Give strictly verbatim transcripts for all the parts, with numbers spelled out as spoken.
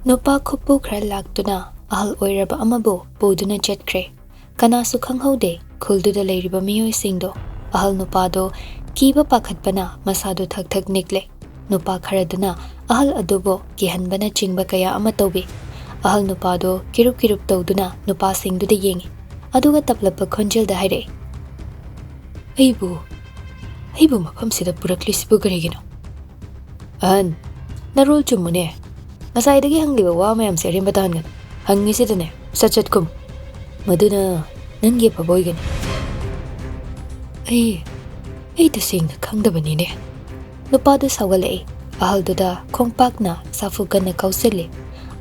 ꯅꯨꯄꯥ ꯈꯨꯞꯄꯨ ꯈꯔ ꯂꯥꯛꯇꯨꯅ ꯑꯍꯜ ꯑꯣꯏꯔꯕ ꯑꯃꯕꯨ ꯄꯨꯗꯨꯅ ꯆꯠꯈ꯭ꯔꯦ꯫ ꯀꯅꯥꯁꯨ ꯈꯪꯍꯧꯗꯦ ꯈꯨꯜꯗꯨꯗ ꯂꯩꯔꯤꯕ ꯃꯤꯑꯣꯏꯁꯤꯡꯗꯣ꯫ ꯑꯍꯜ ꯅꯨꯄꯥꯗꯣ ꯀꯤꯕ ꯄꯥꯈꯠꯄꯅ ꯃꯁꯥꯗꯣ ꯊꯛ ꯊꯛ ꯅꯤꯛꯂꯦ꯫ ꯅꯨꯄꯥ ꯈꯔꯗꯨꯅ ꯑꯍꯜ ꯑꯗꯨꯕꯨ ꯀꯤꯍꯟꯕꯅꯆꯤꯡꯕ ꯀꯌꯥ ꯑꯃ ꯇꯧꯕꯤ꯫ ꯑꯍꯜ ꯅꯨꯄꯥꯗꯣ ꯀꯤꯔꯨꯞ ꯀꯤꯔꯨꯞ ꯇꯧꯗꯨꯅ ꯅꯨꯄꯥꯁꯤꯡꯗꯨꯗ ꯌꯦꯡꯉꯤ, ꯑꯗꯨꯒ ꯇꯞꯂꯞꯄ ꯈꯣꯟꯖꯦꯜꯗ ꯍꯥꯏꯔꯛꯏ, "ꯑꯩꯕꯨ, ꯑꯩꯕꯨ ꯃꯐꯝꯁꯤꯗ ꯄꯨꯔꯛꯂꯤꯁꯤꯕꯨ ꯀꯔꯤꯒꯤꯅꯣ? ꯑꯍꯟ, ꯅꯔꯣꯜ ꯆꯨꯝꯃꯨꯅꯦ꯫ ꯉꯁꯥꯏꯗꯒꯤ ꯍꯪꯂꯤꯕ ꯋꯥ ꯃꯌꯥꯝꯁꯦ ꯑꯔꯦꯝꯕ ꯇꯥꯍꯟꯒꯅꯨ꯫ ꯍꯪꯉꯤꯁꯤꯗꯅꯦ, ꯁꯠ ꯁꯠ ꯈꯨꯝꯃꯨ꯫ ꯃꯗꯨꯅ ꯅꯪꯒꯤ ꯑꯐꯕ ꯑꯣꯏꯒꯅꯤ꯫" "ꯑꯩ, ꯑꯩ ꯇꯁꯦꯡꯅ ꯈꯪꯗꯕꯅꯤꯅꯦ꯫" ꯅꯨꯄꯥꯗꯨ ꯁꯥꯎꯒꯠꯂꯛꯏ꯫ ꯑꯍꯜꯗꯨꯗ ꯈꯣꯡꯄꯥꯛꯅ ꯁꯥꯐꯨ ꯀꯟꯅ ꯀꯥꯎꯁꯤꯜꯂꯤ꯫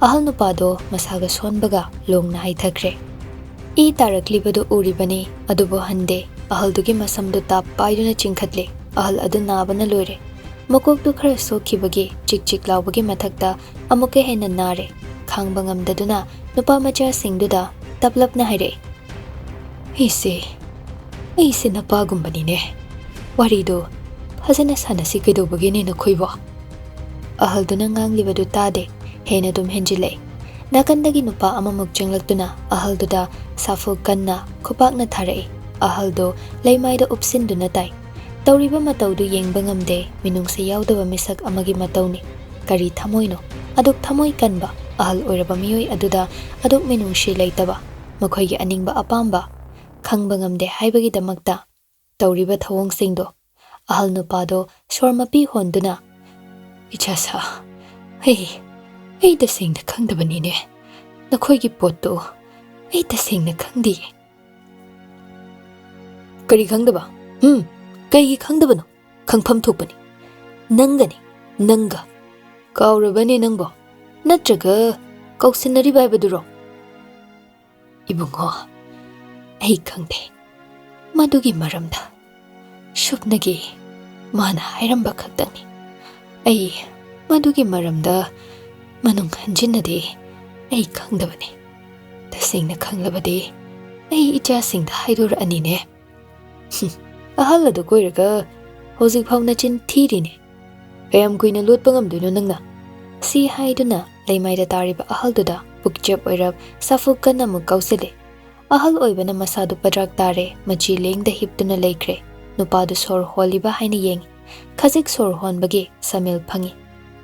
ꯑꯍꯜ ꯅꯨꯄꯥꯗꯣ ꯃꯁꯥꯒ ꯁꯣꯟꯕꯒ ꯂꯣꯡꯅ ꯍꯥꯏꯊꯈ꯭ꯔꯦ꯫ ꯏ ꯇꯥꯔꯛꯂꯤꯕꯗꯨ ꯎꯔꯤꯕꯅꯤ, ꯑꯗꯨꯕꯨ ꯍꯟꯗꯦ꯫ ꯑꯍꯜꯗꯨꯒꯤ ꯃꯁꯝꯗꯨ ꯇꯥꯞ ꯄꯥꯏꯗꯨꯅ ꯆꯤꯡꯈꯠꯂꯤ꯫ ꯑꯍꯜ ꯑꯗꯨ ꯅꯥꯕꯅ ꯂꯣꯏꯔꯦ꯫ ꯃꯀꯣꯛꯇꯨ ꯈꯔ ꯁꯣꯛꯈꯤꯕꯒꯤ ꯆꯤꯛ ꯆꯤꯛ ꯂꯥꯎꯕꯒꯤ ꯃꯊꯛꯇ ꯑꯃꯨꯛꯀ ꯍꯦꯟꯅ ꯅꯥꯔꯦ꯫ ꯈꯥꯡꯕ ꯉꯝꯗꯗꯨꯅ ꯅꯨꯄꯥ ꯃꯆꯥꯁꯤꯡꯗꯨꯗ ꯇꯞꯂꯞꯅ ꯍꯥꯏꯔꯛꯏ, "ꯑꯩꯁꯦ, ꯑꯩꯁꯦ ꯅꯄꯥꯒꯨꯝꯕꯅꯤꯅꯦ꯫ ꯋꯥꯔꯤꯗꯣ ꯐꯖꯅ ꯁꯥꯟꯅꯁꯤ ꯀꯩꯗꯧꯕꯒꯤꯅꯦ ꯅꯈꯣꯏꯕꯣ?" ꯑꯍꯜꯗꯨꯅ ꯉꯥꯡꯂꯤꯕꯗꯨ ꯇꯥꯗꯦ, ꯍꯦꯟꯅ ꯑꯗꯨꯝ ꯍꯦꯟꯖꯤꯜꯂꯛꯏ꯫ ꯅꯥꯀꯟꯗꯒꯤ ꯅꯨꯄꯥ ꯑꯃꯃꯨꯛ ꯆꯪꯂꯛꯇꯨꯅ ꯑꯍꯜꯗꯨꯗ ꯁꯥꯐꯨ ꯀꯟꯅ ꯈꯨꯄꯥꯛꯅ ꯊꯥꯔꯛꯏ꯫ ꯑꯍꯜꯗꯣ ꯂꯩꯃꯥꯏꯗ ꯎꯞꯁꯤꯟꯗꯨꯅ ꯇꯥꯏ꯫ ꯇꯧꯔꯤꯕ ꯃꯇꯧꯗꯨ ꯌꯦꯡꯕ ꯉꯝꯗꯦ, ꯃꯤꯅꯨꯡꯁꯤ ꯌꯥꯎꯗꯕ ꯃꯤꯁꯛ ꯑꯃꯒꯤ ꯃꯇꯧꯅꯤ꯫ ꯀꯔꯤ ꯊꯃꯣꯏꯅꯣ? ꯑꯗꯨꯛ ꯊꯃꯣꯏ ꯀꯟꯕ ꯑꯍꯜ ꯑꯣꯏꯔꯕ ꯃꯤꯑꯣꯏ ꯑꯗꯨꯗ ꯑꯗꯨꯛ ꯃꯤꯅꯨꯡꯁꯤ ꯂꯩꯇꯕ, ꯃꯈꯣꯏꯒꯤ ꯑꯅꯤꯡꯕ ꯑꯄꯥꯝꯕ ꯈꯪꯕ ꯉꯝꯗꯦ ꯍꯥꯏꯕꯒꯤꯗꯃꯛꯇ ꯇꯧꯔꯤꯕ ꯊꯧꯑꯣꯡꯁꯤꯡꯗꯣ꯫ ꯑꯍꯜ ꯅꯨꯄꯥꯗꯣ ꯁꯣꯔ ꯃꯄꯤ ꯍꯣꯟꯗꯨꯅ, "ꯏꯆꯥꯁꯥ, ꯑꯩ, ꯑꯩ ꯇꯁꯦꯡꯅ ꯈꯪꯗꯕꯅꯤꯅꯦ꯫ ꯅꯈꯣꯏꯒꯤ ꯄꯣꯠꯇꯨ ꯑꯩ ꯇꯁꯦꯡꯅ ꯈꯪꯗꯤꯌꯦ꯫" "ꯀꯔꯤ ꯈꯪꯗꯕ? ꯎꯝ, ꯀꯩꯒꯤ ꯈꯪꯗꯕꯅꯣ? ꯈꯪꯐꯝ ꯊꯣꯛꯄꯅꯤ꯫ ꯅꯪꯒꯅꯤ, ꯅꯪꯒ꯫ ꯀꯥꯎꯔꯕꯅꯦ ꯅꯪꯕꯣ? ꯅꯠꯇ꯭ꯔꯒ ꯀꯥꯎꯁꯤꯟꯅꯔꯤꯕ ꯍꯥꯏꯕꯗꯨꯔꯣ?" "ꯏꯕꯨꯡꯉꯣ, ꯑꯩ ꯈꯪꯗꯦ ꯃꯗꯨꯒꯤ ꯃꯔꯝꯗ꯫ ꯁꯨꯞꯅꯒꯤ ꯃꯥꯅ ꯍꯥꯏꯔꯝꯕ ꯈꯛꯇꯪꯅꯤ꯫ ꯑꯩ ꯃꯗꯨꯒꯤ ꯃꯔꯝꯗ ꯃꯅꯨꯡ ꯍꯟꯖꯤꯟꯅꯗꯤ ꯑꯩ ꯈꯪꯗꯕꯅꯤ꯫ ꯇꯁꯦꯡꯅ ꯈꯪꯂꯕꯗꯤ ꯑꯩ ꯏꯆꯥꯁꯤꯡꯗ ꯍꯥꯏꯗꯣꯔꯛꯑꯅꯤꯅꯦ꯫" "ꯍꯨꯝ, ꯑꯍꯜ ꯑꯗꯨ ꯀꯣꯏꯔꯒ ꯍꯧꯖꯤꯛꯐꯥꯎ ꯅꯆꯤꯟ ꯊꯤꯔꯤꯅꯦ꯫ ꯀꯌꯥꯝ ꯀꯨꯏꯅ ꯂꯣꯠꯄ ꯉꯝꯗꯣꯏꯅꯣ ꯅꯪꯅ?" ꯁꯤ ꯍꯥꯏꯗꯨꯅ ꯂꯩꯃꯥꯏꯗ ꯇꯥꯔꯤꯕ ꯑꯍꯜꯗꯨꯗ ꯄꯨꯛꯆꯦꯞ ꯑꯣꯏꯔꯞ ꯁꯥꯐꯨ ꯀꯟꯅ ꯑꯃꯨꯛ ꯀꯥꯎꯁꯤꯜꯂꯦ꯫ ꯑꯍꯜ ꯑꯣꯏꯕꯅ ꯃꯁꯥꯗꯨ ꯄꯗ꯭ꯔꯥꯛ ꯇꯥꯔꯦ, ꯃꯆꯤ ꯂꯦꯡꯗ ꯍꯤꯞꯇꯨꯅ ꯂꯩꯈ꯭ꯔꯦ꯫ ꯅꯨꯄꯥꯗꯨ ꯁꯣꯔ ꯍꯣꯜꯂꯤꯕ ꯍꯥꯏꯅ ꯌꯦꯡꯏ꯫ ꯈꯖꯤꯛ ꯁꯣꯔ ꯍꯣꯟꯕꯒꯤ ꯁꯃꯤꯜ ꯐꯪꯏ꯫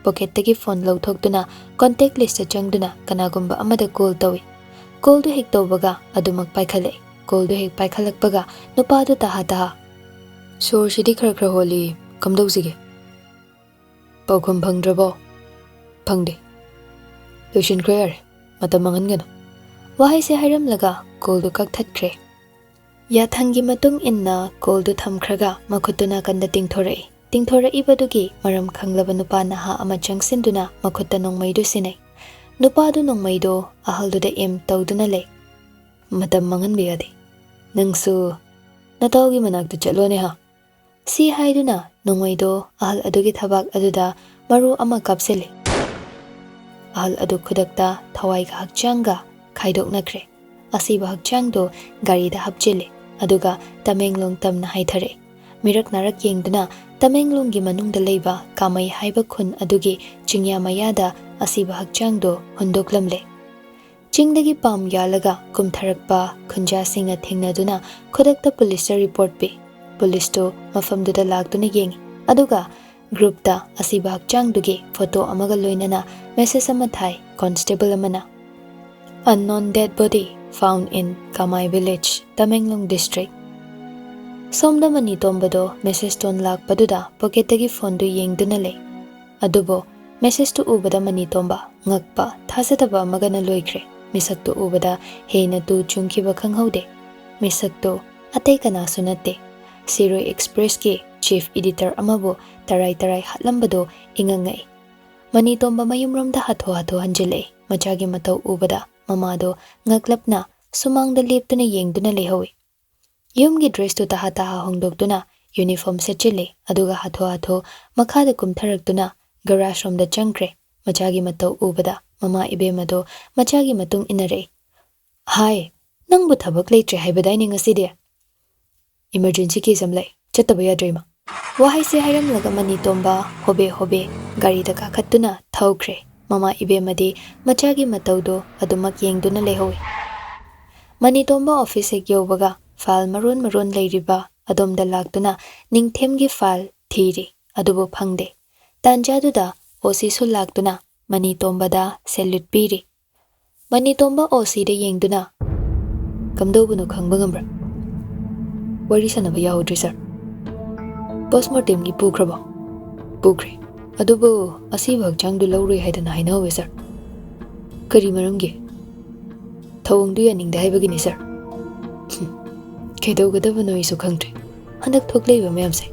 ꯄꯣꯀꯦꯠꯇꯒꯤ ꯐꯣꯟ ꯂꯧꯊꯣꯛꯇꯨꯅ ꯀꯣꯟꯇꯦꯛ ꯂꯤꯁꯇ ꯆꯪꯗꯨꯅ ꯀꯅꯥꯒꯨꯝꯕ ꯑꯃꯗ ꯀꯣꯜ ꯇꯧꯏ꯫ ꯀꯣꯜꯗꯨ ꯍꯦꯛ ꯇꯧꯕꯒ ꯑꯗꯨꯃꯛ ꯄꯥꯏꯈꯠꯂꯛꯏ꯫ ꯀꯣꯜꯗꯨ ꯍꯦꯛ ꯄꯥꯏꯈꯠꯂꯛꯄꯒ ꯅꯨꯄꯥꯗꯨ ꯇꯍꯥ ꯇꯍꯥ, "ꯁꯣꯔꯁꯤꯗꯤ ꯈꯔ ꯈꯔ ꯍꯣꯜꯂꯤ, ꯀꯝꯗꯧꯁꯤꯒꯦ?" "ꯄꯥꯎꯈꯨꯝ ꯐꯪꯗ꯭ꯔꯕꯣ?" "ꯐꯪꯗꯦ꯫ ꯂꯣꯏꯁꯤꯟꯈ꯭ꯔꯣ ꯌꯥꯔꯦ, ꯃꯇꯝ ꯃꯥꯡꯍꯟꯒꯅꯨ꯫" ꯋꯥꯍꯩꯁꯦ ꯍꯥꯏꯔꯝꯂꯒ ꯀꯣꯜꯗꯨ ꯀꯛꯊꯠꯈ꯭ꯔꯦ꯫ ꯌꯥꯊꯪꯒꯤ ꯃꯇꯨꯡ ꯏꯟꯅ ꯀꯣꯜꯗꯨ ꯊꯝꯈ꯭ꯔꯒ ꯃꯈꯨꯠꯇꯨ ꯅꯥꯀꯟꯗ ꯇꯤꯡꯊꯣꯔꯛꯏ꯫ ꯇꯤꯡꯊꯣꯔꯛꯏꯕꯗꯨꯒꯤ ꯃꯔꯝ ꯈꯪꯂꯕ ꯅꯨꯄꯥ ꯅꯍꯥ ꯑꯃ ꯆꯪꯁꯤꯟꯗꯨꯅ ꯃꯈꯨꯠꯇ ꯅꯣꯡꯃꯩꯗꯨ ꯁꯤꯟꯅꯩ꯫ ꯅꯨꯄꯥꯗꯨ ꯅꯣꯡꯃꯩꯗꯣ ꯑꯍꯜꯗꯨꯗ ꯑꯦꯝ ꯇꯧꯗꯨꯅ ꯂꯩ꯫ "ꯃꯇꯝ ꯃꯥꯡꯍꯟꯕ ꯌꯥꯗꯦ꯫ ꯅꯪꯁꯨ ꯅꯇꯥꯎꯒꯤ ꯃꯅꯥꯛꯇ ꯆꯠꯂꯣꯅꯦ ꯍꯥ?" ꯁꯤ ꯍꯥꯏꯗꯨꯅ ꯅꯣꯡꯃꯩꯗꯣ ꯑꯍꯜ ꯑꯗꯨꯒꯤ ꯊꯕꯥꯛ ꯑꯗꯨꯗ ꯃꯔꯨ ꯑꯃ ꯀꯥꯞꯁꯤꯜꯂꯤ꯫ ꯑꯍꯜ ꯑꯗꯨ ꯈꯨꯗꯛꯇ ꯊꯋꯥꯏꯒ ꯍꯛꯆꯥꯡꯒ ꯈꯥꯏꯗꯣꯛꯅꯈ꯭ꯔꯦ꯫ ꯑꯁꯤꯕ ꯍꯛꯆꯥꯡꯗꯣ ꯒꯥꯔꯤꯗ ꯍꯥꯞꯆꯤꯜꯂꯦ, ꯑꯗꯨꯒ ꯇꯃꯦꯡꯂꯣꯡ ꯇꯝꯅ ꯍꯥꯏꯊꯔꯛꯑꯦ꯫ ꯃꯤꯔꯛ ꯅꯥꯔꯛ ꯌꯦꯡꯗꯨꯅ ꯇꯃꯦꯡꯂꯣꯡꯒꯤ ꯃꯅꯨꯡꯗ ꯂꯩꯕ ꯀꯥꯃꯩ ꯍꯥꯏꯕ ꯈꯨꯟ ꯑꯗꯨꯒꯤ ꯆꯤꯡꯌꯥ ꯃꯌꯥꯗ ꯑꯁꯤꯕ ꯍꯛꯆꯥꯡꯗꯣ ꯍꯨꯟꯗꯣꯛꯂꯝꯂꯦ꯫ ꯆꯤꯡꯗꯒꯤ ꯄꯥꯝ ꯌꯥꯜꯂꯒ ꯀꯨꯝꯊꯔꯛꯄ ꯈꯨꯟꯖꯥꯁꯤꯡꯅ ꯊꯦꯡꯅꯗꯨꯅ ꯈꯨꯗꯛꯇ ꯄꯨꯂꯤꯁꯇ ꯔꯤꯄꯣꯔꯠ ꯄꯤ꯫ ꯄꯨꯂꯤꯁꯇꯨ ꯃꯐꯝꯗꯨꯗ ꯂꯥꯛꯇꯨꯅ ꯌꯦꯡꯉꯤ, ꯑꯗꯨꯒ ꯒ꯭ꯔꯨꯞꯇ ꯑꯁꯤꯕ ꯍꯛꯆꯥꯡꯗꯨꯒꯤ ꯐꯣꯇꯣ ꯑꯃꯒ ꯂꯣꯏꯅꯅ ꯃꯦꯁꯦꯖ ꯑꯃ ꯊꯥꯏ ꯀꯣꯟꯁꯇꯦꯕꯜ ꯑꯃꯅ, "Unknown dead body found in Kamai village, Tamenglong district." ꯁꯣꯝꯗ ꯃꯅꯤ ꯇꯣꯝꯕꯗꯣ ꯃꯦꯁꯦꯖ ꯇꯣꯟ ꯂꯥꯛꯄꯗꯨꯗ ꯄꯣꯀꯦꯠꯇꯒꯤ ꯐꯣꯟꯗꯨ ꯌꯦꯡꯗꯨꯅ ꯂꯩ꯫ ꯑꯗꯨꯕꯨ ꯃꯦꯁꯦꯖꯇꯨ ꯎꯕꯗ ꯃꯅꯤ ꯇꯣꯝꯕ ꯉꯛꯄ ꯊꯥꯖꯗꯕ ꯑꯃꯒꯅ ꯂꯣꯏꯈ꯭ꯔꯦ꯫ ꯃꯤꯁꯛꯇꯨ ꯎꯕꯗ ꯍꯦꯟꯅ ꯇꯨ ꯆꯨꯡꯈꯤꯕ ꯈꯪꯍꯧꯗꯦ꯫ ꯃꯤꯁꯛꯇꯨ ꯑꯇꯩ ꯀꯅꯥꯁꯨ ꯅꯠꯇꯦ, ꯁꯤꯔꯣꯏ ꯑꯦꯛꯁꯄ꯭ꯔꯦꯁꯀꯤ ꯆꯤꯐ ꯏꯗꯤꯇꯔ ꯑꯃꯕꯨ ꯇꯔꯥꯏ ꯇꯔꯥꯏ ꯍꯥꯠꯂꯝꯕꯗꯨ ꯏꯉꯛ ꯉꯛꯏ꯫ ꯃꯅꯤ ꯇꯣꯝꯕ ꯃꯌꯨꯝꯔꯣꯝꯗ ꯍꯥꯊꯨ ꯍꯥꯊꯨ ꯍꯟꯖꯤꯜꯂꯛꯏ꯫ ꯃꯆꯥꯒꯤ ꯃꯇꯧ ꯎꯕꯗ ꯃꯃꯥꯗꯣ ꯉꯛꯂꯞꯅ ꯁꯨꯃꯥꯡꯗ ꯂꯦꯞꯇꯨꯅ ꯌꯦꯡꯗꯨꯅ ꯂꯩꯍꯧꯏ꯫ ꯌꯨꯝꯒꯤ ꯗ꯭ꯔꯦꯁꯇꯨ ꯇꯍꯥ ꯇꯍꯥ ꯍꯣꯡꯗꯣꯛꯇꯨꯅ ꯌꯨꯅꯤꯐꯣꯔꯝ ꯁꯦꯠꯆꯤꯜꯂꯤ, ꯑꯗꯨꯒ ꯍꯥꯊꯨ ꯍꯥꯊꯨ ꯃꯈꯥꯗ ꯀꯨꯝꯊꯔꯛꯇꯨꯅ ꯒꯔꯥꯖ ꯔꯣꯝꯗ ꯆꯪꯈ꯭ꯔꯦ꯫ ꯃꯆꯥꯒꯤ ꯃꯇꯧ ꯎꯕꯗ ꯃꯃꯥ ꯏꯕꯦꯝꯃꯗꯣ ꯃꯆꯥꯒꯤ ꯃꯇꯨꯡ ꯏꯟꯅꯔꯛꯏ꯫ "ꯍꯥꯏ, ꯅꯪꯕꯨ ꯊꯕꯛ ꯂꯩꯇ꯭ꯔꯦ ꯍꯥꯏꯕꯗꯥꯏꯅꯦ ꯉꯁꯤꯗꯤ?" "ꯏꯃꯔꯖꯦꯟꯁꯤ ꯀꯦꯁ ꯑꯃ ꯂꯩ, ꯆꯠꯇꯕ ꯌꯥꯗ꯭ꯔꯦ ꯏꯃꯥ꯫" ꯋꯥꯍꯩꯁꯦ ꯍꯥꯏꯔꯝꯂꯒ ꯃꯅꯤ ꯇꯣꯝꯕ ꯍꯣꯕꯦ ꯍꯣꯕꯦ ꯒꯥꯔꯤꯗ ꯀꯥꯈꯠꯇꯨꯅ ꯊꯧꯈ꯭ꯔꯦ꯫ ꯃꯃꯥ ꯏꯕꯦꯝꯃꯗꯤ ꯃꯆꯥꯒꯤ ꯃꯇꯧꯗꯣ ꯑꯗꯨꯃꯛ ꯌꯦꯡꯗꯨꯅ ꯂꯩꯍꯧꯏ꯫ ꯃꯅꯤꯇꯣꯝꯕ ꯑꯣꯐꯤꯁ ꯍꯦꯛ ꯌꯧꯕꯒ ꯐꯥꯏꯜ ꯃꯔꯣꯟ ꯃꯔꯣꯟ ꯂꯩꯔꯤꯕ ꯑꯗꯣꯝꯗ ꯂꯥꯛꯇꯨꯅ ꯅꯤꯡꯊꯦꯝꯒꯤ ꯐꯥꯏꯜ ꯊꯤꯔꯤ, ꯑꯗꯨꯕꯨ ꯐꯪꯗꯦ꯫ ꯇꯥꯟꯖꯥꯗꯨꯗ ꯑꯣ ꯁꯤꯁꯨ ꯂꯥꯛꯇꯨꯅ ꯃꯅꯤꯇꯣꯝꯕꯗ ꯁꯦꯂ꯭ꯌꯨꯠ ꯄꯤꯔꯤ꯫ ꯃꯅꯤꯇꯣꯝꯕ ꯑꯣ ꯁꯤꯗ ꯌꯦꯡꯗꯨꯅ, "ꯀꯝꯗꯧꯕꯅꯣ ꯈꯪꯕ ꯉꯝꯕ꯭ꯔꯥ?" "ꯋꯥꯔꯤ ꯁꯥꯟꯅꯕ ꯌꯥꯍꯧꯗ꯭ꯔꯦ, ꯁꯥꯔ꯫" "ꯄꯣꯁꯃꯣꯔꯇꯦꯝꯒꯤ ꯄꯨꯈ꯭ꯔꯕꯣ?" "ꯄꯨꯈ꯭ꯔꯦ꯫ ꯑꯗꯨꯕꯨ ꯑꯁꯤꯕ ꯍꯛꯆꯥꯡꯗꯨ ꯂꯧꯔꯣꯏ ꯍꯥꯏꯗꯅ ꯍꯥꯏꯅꯍꯧꯋꯦ, ꯁꯥꯔ꯫" "ꯀꯔꯤ ꯃꯔꯝꯒꯤ?" "ꯊꯧꯑꯣꯡꯗꯨ ꯌꯥꯅꯤꯡꯗꯦ ꯍꯥꯏꯕꯒꯤꯅꯤ, ꯁꯥꯔ꯫" "ꯍꯨꯝ, ꯀꯩꯗꯧꯒꯗꯕꯅꯣ ꯑꯩꯁꯨ ꯈꯪꯗ꯭ꯔꯦ꯫ ꯍꯟꯗꯛ ꯊꯣꯛꯂꯛꯏꯕ ꯃꯌꯥꯝꯁꯦ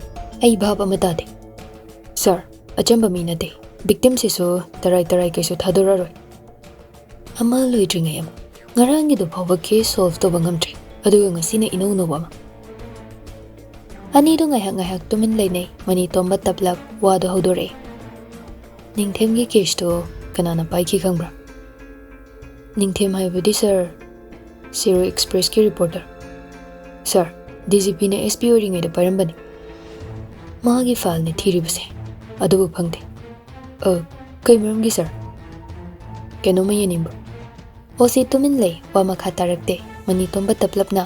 ꯑꯩ ꯚꯥꯞ ꯑꯃ ꯇꯥꯗꯦ꯫" "ꯁꯥꯔ, ꯑꯆꯝꯕ ꯃꯤ ꯅꯠꯇꯦ꯫ ꯚꯤꯛꯇꯤꯝꯁꯤꯁꯨ ꯇꯔꯥꯏ ꯇꯔꯥꯏ ꯀꯩꯁꯨ ꯊꯥꯗꯣꯔꯛꯑꯔꯣꯏ꯫" ꯑꯃ ꯂꯣꯏꯗ꯭ꯔꯤꯉꯩ ꯑꯃ꯫ ꯉꯔꯥꯡꯒꯤꯗꯨ ꯐꯥꯎꯕ ꯀꯦꯁ ꯁꯣꯜꯚ ꯇꯧꯕ ꯉꯝꯗ꯭ꯔꯤ, ꯑꯗꯨꯒ ꯉꯁꯤꯅ ꯏꯅꯧ ꯅꯧꯕ ꯑꯃ꯫ ꯑꯅꯤꯗꯨ ꯉꯥꯏꯍꯥꯛ ꯉꯥꯏꯍꯥꯛ ꯇꯨꯃꯤꯟ ꯂꯩꯅꯩ꯫ ꯃꯅꯤꯇꯣꯝꯕ ꯇꯞꯂꯞ ꯋꯥꯗꯨ ꯍꯧꯗꯣꯔꯛꯏ꯫ "ꯅꯤꯡꯊꯦꯝꯒꯤ ꯀꯦꯁꯇꯨ ꯀꯅꯥꯅ ꯄꯥꯏꯈꯤ ꯈꯪꯕ꯭ꯔꯥ?" "ꯅꯤꯡꯊꯦꯝ ꯍꯥꯏꯕꯗꯤ, ꯁꯥꯔ, ꯁꯤꯔꯣꯏ ꯑꯦꯛꯁꯄ꯭ꯔꯦꯁꯀꯤ ꯔꯤꯄꯣꯔꯇꯔ꯫ ꯁꯥꯔ, ꯗꯤ ꯖꯤ ꯄꯤꯅ ꯑꯦꯁ ꯄꯤ ꯑꯣꯏꯔꯤꯉꯩꯗ ꯄꯥꯏꯔꯝꯕꯅꯤ꯫" "ꯃꯥꯒꯤ ꯐꯥꯏꯜꯅꯤ ꯊꯤꯔꯤꯕꯁꯦ, ꯑꯗꯨꯕꯨ ꯐꯪꯗꯦ꯫" "ꯑ, ꯀꯩ ꯃꯔꯝꯒꯤ, ꯁꯥꯔ?" "ꯀꯩꯅꯣꯝꯃ ꯌꯦꯡꯅꯤꯡꯕ꯫" ꯑꯣ ꯁꯤ ꯇꯨꯃꯤꯟ ꯂꯩ, ꯋꯥ ꯃꯈꯥ ꯇꯥꯔꯛꯇꯦ꯫ ꯃꯅꯤꯇꯣꯝꯕ ꯇꯞꯂꯞꯅ,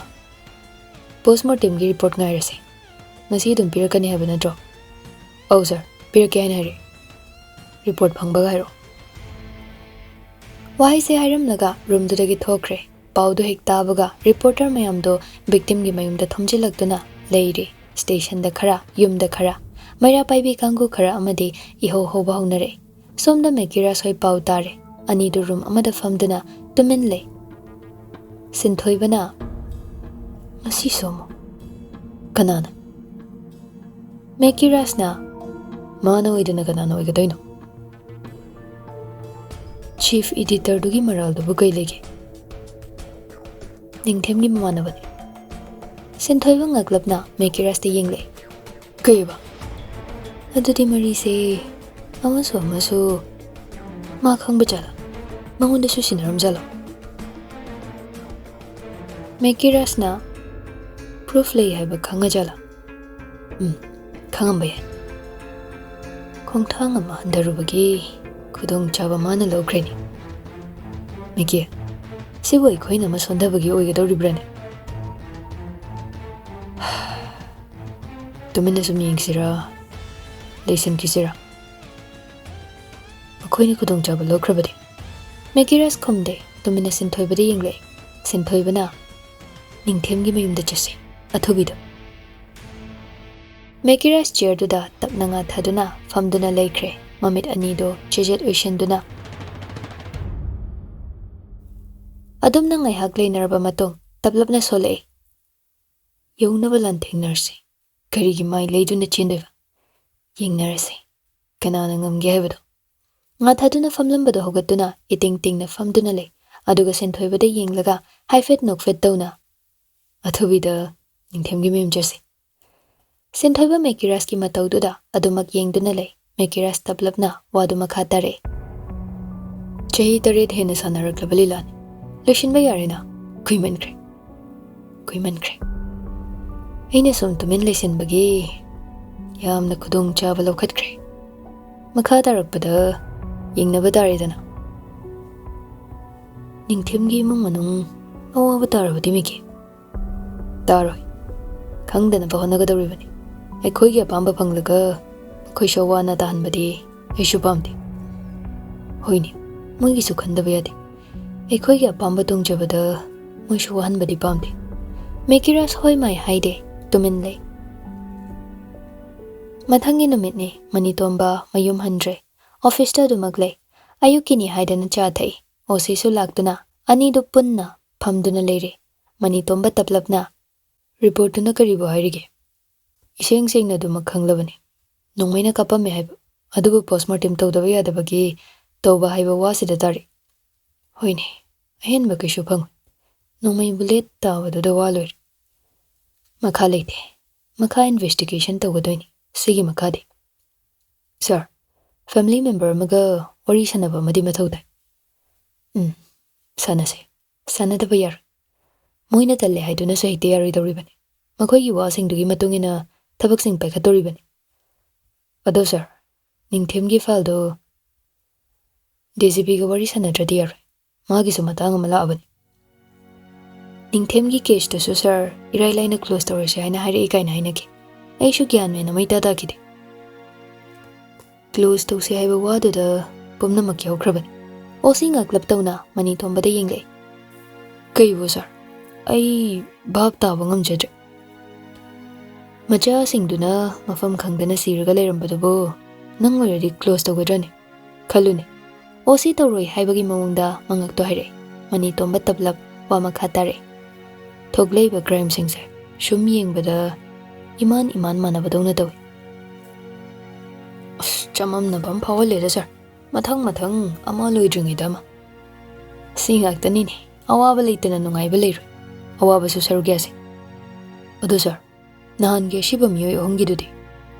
"ꯄꯣꯁꯃꯣꯔꯇꯦꯝꯒꯤ ꯔꯤꯄꯣꯔꯠ ꯉꯥꯏꯔꯁꯦ꯫ ꯉꯁꯤ ꯑꯗꯨꯝ ꯄꯤꯔꯛꯀꯅꯤ ꯍꯥꯏꯕ ꯅꯠꯇ꯭ꯔꯣ?" "ꯑꯧ ꯁꯥꯔ, ꯄꯤꯔꯛꯀꯦ ꯍꯥꯏꯅ ꯍꯥꯏꯔꯛꯑꯦ꯫ ꯔꯤꯄꯣꯔꯠ ꯐꯪꯕꯒ ꯍꯥꯏꯔꯛꯑꯣ꯫" ꯋꯥꯍꯩꯁꯦ ꯍꯥꯏꯔꯝꯂꯒ ꯔꯨꯝꯗꯨꯗꯒꯤ ꯊꯣꯛꯈ꯭ꯔꯦ꯫ ꯄꯥꯎꯗꯨ ꯍꯦꯛ ꯇꯥꯕꯒ ꯔꯤꯄꯣꯔꯇꯔ ꯃꯌꯥꯝꯗꯣ ꯚꯤꯛꯇꯤꯝꯒꯤ ꯃꯌꯨꯝꯗ ꯊꯣꯝꯖꯤꯜꯂꯛꯇꯨꯅ ꯂꯩꯔꯦ꯫ ꯁ꯭ꯇꯦꯁꯟꯗ ꯈꯔ, ꯌꯨꯝꯗ ꯈꯔ, ꯃꯩꯔꯥ ꯄꯥꯏꯕꯤ ꯀꯥꯡꯕꯨ ꯈꯔ ꯑꯃꯗꯤ ꯏꯍꯧ ꯍꯧꯕ ꯍꯧꯅꯔꯛꯏ꯫ ꯁꯣꯝꯗ ꯃꯦꯀꯤꯔꯥꯁ ꯍꯣꯏ ꯄꯥꯎ ꯇꯥꯔꯦ꯫ ꯑꯅꯤꯗꯨ ꯔꯨꯝ ꯑꯃꯗ ꯐꯝꯗꯨꯅ ꯇꯨꯃꯤꯟ ꯂꯩ꯫ ꯁꯤꯟꯊꯣꯏꯕꯅ, "ꯉꯁꯤꯁꯨ ꯑꯃꯨꯛ? ꯀꯅꯥꯅ?" ꯃꯦꯀꯤꯔꯥꯁꯅ, "ꯃꯥꯅ ꯑꯣꯏꯗꯅ ꯀꯅꯥꯅ ꯑꯣꯏꯒꯗꯣꯏꯅꯣ? ꯆꯤꯐ ꯏꯗꯤꯇꯔꯗꯨꯒꯤ ꯃꯔꯥꯜꯗꯨꯕꯨ ꯀꯩ ꯂꯩꯒꯦ? ꯅꯤꯡꯊꯦꯝꯒꯤ ꯃꯃꯥꯟꯅꯕꯅꯤ꯫" ꯁꯤꯟꯊꯣꯏꯕ ꯉꯛꯂꯞꯅ ꯃꯦꯀꯤꯔꯥꯁꯇ ꯌꯦꯡꯂꯛꯏ꯫ "ꯀꯩꯕ?" "ꯑꯗꯨꯗꯤ ꯃꯔꯤꯁꯦ ꯑꯃꯁꯨ ꯑꯃꯁꯨ ꯃꯥ ꯈꯪꯕ ꯖꯥꯠꯂꯥ? ꯃꯉꯣꯟꯗꯁꯨ ꯁꯤꯟꯅꯔꯝ ꯖꯥꯠꯂꯣ?" ꯃꯦꯀꯤꯔꯥꯁꯅ, "ꯄ꯭ꯔꯨꯐ ꯂꯩ ꯍꯥꯏꯕ ꯈꯪꯉ ꯖꯥꯠꯂꯥ?" "ꯎꯝ, ꯈꯪꯉꯝꯕ ꯌꯥꯏ꯫" ꯈꯣꯡꯊꯥꯡ ꯑꯃ ꯍꯟꯊꯔꯨꯕꯒꯤ ꯈꯨꯗꯣꯡꯆꯥꯕ ꯃꯥꯅ ꯂꯧꯈ꯭ꯔꯦꯅꯦ꯫ ꯃꯤꯀꯤ, ꯁꯤꯕꯨ ꯑꯩꯈꯣꯏꯅ ꯑꯃ ꯁꯣꯟꯊꯕꯒꯤ ꯑꯣꯏꯒꯗꯧꯔꯤꯕ꯭ꯔꯥꯅꯦ? ꯇꯨꯃꯤꯟꯅ ꯁꯨꯝ ꯌꯦꯡꯁꯤꯔꯥ? ꯂꯩꯁꯤꯟꯈꯤꯁꯤꯔꯥ? ꯃꯈꯣꯏꯅ ꯈꯨꯗꯣꯡꯆꯥꯕ ꯂꯧꯈ꯭ꯔꯕꯗꯤ? ꯃꯦꯀꯤꯔꯥꯁ ꯈꯨꯝꯗꯦ, ꯇꯨꯃꯤꯟꯅ ꯁꯤꯟꯊꯣꯏꯕꯗ ꯌꯦꯡꯂꯛꯏ꯫ ꯁꯤꯟꯊꯣꯏꯕꯅ, "ꯅꯤꯡꯊꯦꯝꯒꯤ ꯃꯌꯨꯝꯗ ꯆꯠꯁꯤ, ꯑꯊꯨꯕꯤꯗ"꯫ ꯃꯦꯀꯤꯔꯥꯁ ꯆꯤꯌꯔꯗꯨꯗ ꯇꯞꯅ ꯉꯥꯊꯗꯨꯅ ꯐꯝꯗꯨꯅ ꯂꯩꯈ꯭ꯔꯦ, ꯃꯃꯤꯠ ꯑꯅꯤꯗꯣ ꯆꯦꯖꯦꯠ ꯑꯣꯏꯁꯤꯟꯗꯨꯅ꯫ ꯑꯗꯨꯝꯅ ꯉꯥꯏꯍꯥꯛ ꯂꯩꯅꯔꯕ ꯃꯇꯨꯡ ꯇꯞꯂꯞꯅ ꯁꯣꯜꯂꯛꯏ, "ꯌꯧꯅꯕ ꯂꯥꯟꯊꯦꯡꯅꯔꯁꯤ꯫ ꯀꯔꯤꯒꯤ ꯃꯥꯏ ꯂꯩꯗꯨꯅ ꯆꯦꯟꯗꯣꯏꯕ? ꯌꯦꯡꯅꯔꯁꯤ, ꯀꯅꯥꯅ ꯉꯝꯒꯦ ꯍꯥꯏꯕꯗꯣ"꯫ ꯉꯥꯊꯗꯨꯅ ꯐꯝꯂꯝꯕꯗꯣ ꯍꯧꯒꯠꯇꯨꯅ ꯏꯇꯤꯡ ꯇꯤꯡꯅ ꯐꯝꯗꯨꯅ ꯂꯩ, ꯑꯗꯨꯒ ꯁꯤꯟꯊꯣꯏꯕꯗ ꯌꯦꯡꯂꯒ ꯍꯥꯏꯐꯦꯠ ꯅꯣꯛꯐꯦꯠ ꯇꯧꯅ, "ꯑꯊꯨꯕꯤꯗ ꯅꯤꯡꯊꯦꯝꯒꯤ ꯃꯌꯨꯝ ꯆꯠꯁꯤ"꯫ ꯁꯤꯟꯊꯣꯏꯕ ꯃꯦꯀꯤꯔꯥꯁꯀꯤ ꯃꯇꯧꯗꯨꯗ ꯑꯗꯨꯃꯛ ꯌꯦꯡꯗꯨꯅ ꯂꯩ꯫ ꯃꯦꯀꯤꯔꯥꯁ ꯇꯞꯂꯞꯅ ꯋꯥꯗꯨ ꯃꯈꯥ ꯇꯥꯔꯛꯏ, "ꯆꯍꯤ ꯇꯔꯦꯠ ꯍꯦꯟꯅ ꯁꯥꯟꯅꯔꯛꯂꯕ ꯂꯤꯂꯥꯅꯤ꯫ ꯂꯣꯏꯁꯤꯟꯕ ꯌꯥꯔꯦꯅ꯫ ꯀꯨꯏꯃꯟꯈ꯭ꯔꯦ, ꯀꯨꯏꯃꯟꯈ꯭ꯔꯦ꯫ ꯑꯩꯅ ꯁꯨꯝ ꯇꯨꯃꯤꯟ ꯂꯩꯁꯤꯟꯕꯒꯤ ꯌꯥꯝꯅ ꯈꯨꯗꯣꯡꯆꯥꯕ ꯂꯧꯈꯠꯈ꯭ꯔꯦ꯫ ꯃꯈꯥ ꯇꯥꯔꯛꯄꯗ ꯌꯦꯡꯅꯕ ꯇꯥꯔꯦꯗꯅ꯫ ꯅꯤꯡꯊꯦꯝꯒꯤ ꯏꯃꯨꯡ ꯃꯅꯨꯡ ꯑꯋꯥꯕ ꯇꯥꯔꯕꯗꯤ ꯃꯤꯀꯤ?" "ꯇꯥꯔꯣꯏ꯫ ꯈꯪꯗꯅꯕ ꯍꯣꯠꯅꯒꯗꯧꯔꯤꯕꯅꯤ꯫ ꯑꯩꯈꯣꯏꯒꯤ ꯑꯄꯥꯝꯕ ꯐꯪꯂꯒ ꯃꯈꯣꯏꯁꯨ ꯑꯋꯥ ꯑꯅꯥ ꯇꯥꯍꯟꯕꯗꯤ ꯑꯩꯁꯨ ꯄꯥꯝꯗꯦ"꯫ "ꯍꯣꯏꯅꯦ, ꯃꯣꯏꯒꯤꯁꯨ ꯈꯟꯗꯕ ꯌꯥꯗꯦ꯫ ꯑꯩꯈꯣꯏꯒꯤ ꯑꯄꯥꯝꯕ ꯇꯣꯡꯖꯕꯗ ꯃꯣꯏꯁꯨ ꯋꯥꯍꯟꯕꯗꯤ ꯄꯥꯝꯗꯦ"꯫ ꯃꯦꯀꯤꯔꯥꯁ ꯍꯣꯏ ꯃꯥꯏ ꯍꯥꯏꯗꯦ, ꯇꯨꯃꯤꯟ ꯂꯩ꯫ ꯃꯊꯪꯒꯤ ꯅꯨꯃꯤꯠꯅꯤ, ꯃꯅꯤꯇꯣꯝꯕ ꯃꯌꯨꯝ ꯍꯟꯗ꯭ꯔꯦ꯫ ꯑꯣꯐꯤꯁꯇ ꯑꯗꯨꯃꯛ ꯂꯩ꯫ ꯑꯌꯨꯛꯀꯤꯅꯤ ꯍꯥꯏꯗꯅ ꯆꯥ ꯊꯛꯏ꯫ ꯑꯣꯁꯤꯁꯨ ꯂꯥꯛꯇꯨꯅ ꯑꯅꯤꯗꯨ ꯄꯨꯟꯅ ꯐꯝꯗꯨꯅ ꯂꯩꯔꯦ꯫ ꯃꯅꯤꯇꯣꯝꯕ ꯇꯞꯂꯞꯅ, "ꯔꯤꯄꯣꯔꯠꯇꯨꯅ ꯀꯔꯤꯕꯨ ꯍꯥꯏꯔꯤꯒꯦ?" "ꯏꯁꯦꯡ ꯁꯦꯡꯅ ꯑꯗꯨꯃꯛ ꯈꯪꯂꯕꯅꯤ꯫ ꯅꯣꯡꯃꯩꯅ ꯀꯥꯞꯄꯝꯃꯦ ꯍꯥꯏꯕ꯫ ꯑꯗꯨꯕꯨ ꯄꯣꯁꯃꯣꯔꯇꯦꯝ ꯇꯧꯗꯕ ꯌꯥꯗꯕꯒꯤ ꯇꯧꯕ ꯍꯥꯏꯕ ꯋꯥꯁꯤꯗ ꯇꯥꯔꯤ"꯫ "ꯍꯣꯏꯅꯦ, ꯑꯍꯦꯟꯕ ꯀꯩꯁꯨ ꯐꯪꯉꯣꯏ꯫ ꯅꯣꯡꯃꯩ ꯕꯨꯂꯦꯠ ꯇꯥꯕꯗꯨꯗ ꯋꯥ ꯂꯣꯏꯔꯦ"꯫ "ꯃꯈꯥ ꯂꯩꯇꯦ꯫ ꯃꯈꯥ ꯏꯟꯚꯦꯁꯇꯤꯒꯦꯁꯟ ꯇꯧꯒꯗꯣꯏꯅꯤ꯫ ꯁꯤꯒꯤ ꯃꯈꯥꯗꯤ"꯫ "ꯁꯥꯔ, ꯐꯦꯃꯤꯂꯤ ꯃꯦꯝꯕꯔ ꯑꯃꯒ ꯋꯥꯔꯤ ꯁꯥꯟꯅꯕ ꯑꯃꯗꯤ ꯃꯊꯧ ꯇꯥꯏ"꯫ "ꯎꯝ, ꯁꯥꯟꯅꯁꯦ꯫ ꯁꯥꯟꯅꯗꯕ ꯌꯥꯔꯣꯏ꯫ ꯃꯣꯏꯅ ꯇꯜꯂꯦ ꯍꯥꯏꯗꯨꯅꯁꯨ ꯍꯦꯛꯇ ꯌꯥꯔꯣꯏꯗꯧꯔꯤꯕꯅꯤ꯫ ꯃꯈꯣꯏꯒꯤ ꯋꯥꯁꯤꯡꯗꯨꯒꯤ ꯃꯇꯨꯡ ꯏꯟꯅ ꯊꯕꯛꯁꯤꯡ ꯄꯥꯏꯈꯠꯇꯣꯔꯤꯕꯅꯤ꯫ ꯑꯗꯣ ꯁꯥꯔ, ꯅꯤꯡꯊꯦꯝꯒꯤ ꯐꯥꯏꯜꯗꯣ"꯫ ꯗꯤ ꯖꯤ ꯄꯤꯒ ꯋꯥꯔꯤ ꯁꯥꯟꯅꯗ꯭ꯔꯗꯤ ꯌꯥꯔꯣꯏ꯫ ꯃꯥꯒꯤꯁꯨ ꯃꯇꯥꯡ ꯑꯃ ꯂꯥꯛꯑꯕꯅꯤ꯫ ꯅꯤꯡꯊꯦꯝꯒꯤ ꯀꯦꯁꯇꯨꯁꯨ ꯁꯥꯔ ꯏꯔꯥꯏ ꯂꯥꯏꯅ ꯀ꯭ꯂꯣꯖ ꯇꯧꯔꯁꯦ ꯍꯥꯏꯅ ꯍꯥꯏꯔꯛꯏ ꯀꯥꯏꯅ ꯍꯥꯏꯅꯈꯤ꯫ ꯑꯩꯁꯨ ꯒ꯭ꯌꯥꯟ ꯃꯦꯟ ꯑꯃ ꯏꯇꯥ ꯇꯥꯈꯤꯗꯦ꯫ ꯀ꯭ꯂꯣꯖ ꯇꯧꯁꯦ ꯍꯥꯏꯕ ꯋꯥꯗꯨꯗ ꯄꯨꯝꯅꯃꯛ ꯌꯥꯎꯈ꯭ꯔꯕꯅꯤ꯫ ꯑꯣ ꯁꯤ ꯉꯥꯛꯂꯞ ꯇꯧꯅ ꯃꯅꯤ ꯇꯣꯝꯕꯗ ꯌꯦꯡꯂꯛꯏ꯫ "ꯀꯩꯕꯨ ꯁꯥꯔ? ꯑꯩ ꯚꯥꯞ ꯇꯥꯕ ꯉꯝꯖꯗ꯭ꯔꯦ꯫ ꯃꯆꯥꯁꯤꯡꯗꯨꯅ ꯃꯐꯝ ꯈꯪꯗꯅ ꯁꯤꯔꯒ ꯂꯩꯔꯝꯕꯗꯨꯕꯨ ꯅꯪ ꯑꯣꯏꯔꯗꯤ ꯀ꯭ꯂꯣꯖ ꯇꯧꯒꯗ꯭ꯔꯅꯦ? ꯈꯜꯂꯨꯅꯦ꯫" ꯑꯣ ꯁꯤ ꯇꯧꯔꯣꯏ ꯍꯥꯏꯕꯒꯤ ꯃꯑꯣꯡꯗ ꯃꯉꯛꯇꯣ ꯍꯥꯏꯔꯛꯏ꯫ ꯃꯅꯤ ꯇꯣꯝꯕ ꯇꯞꯂꯞ ꯋꯥ ꯃꯈꯥ ꯇꯥꯔꯛꯏ꯫ "ꯊꯣꯛꯂꯛꯏꯕ ꯀ꯭ꯔꯥꯏꯝꯁꯤꯡꯁꯦ ꯁꯨꯝ ꯌꯦꯡꯕꯗ ꯏꯃꯥꯟ ꯏꯃꯥꯟ ꯃꯥꯟꯅꯕꯗꯧꯅ ꯇꯧꯏ꯫" "ꯑꯁ, ꯆꯃꯝꯅꯕ ꯑꯃ ꯐꯥꯎꯍꯜꯂꯦꯗ ꯁꯥꯔ꯫ ꯃꯊꯪ ꯃꯊꯪ ꯑꯃ ꯂꯣꯏꯗ꯭ꯔꯤꯉꯩꯗ ꯑꯃ꯫ ꯁꯤ ꯉꯥꯛꯇꯅꯤꯅꯦ, ꯑꯋꯥꯕ ꯂꯩꯇꯅ ꯅꯨꯡꯉꯥꯏꯕ ꯂꯩꯔꯣꯏ꯫ ꯑꯋꯥꯕꯁꯨ ꯁꯔꯨꯛ ꯌꯥꯁꯤ꯫ ꯑꯗꯨ ꯁꯥꯔ, ꯅꯍꯥꯟꯒꯤ ꯑꯁꯤꯕ ꯃꯤꯑꯣꯏ ꯑꯍꯨꯝꯒꯤꯗꯨꯗꯤ?"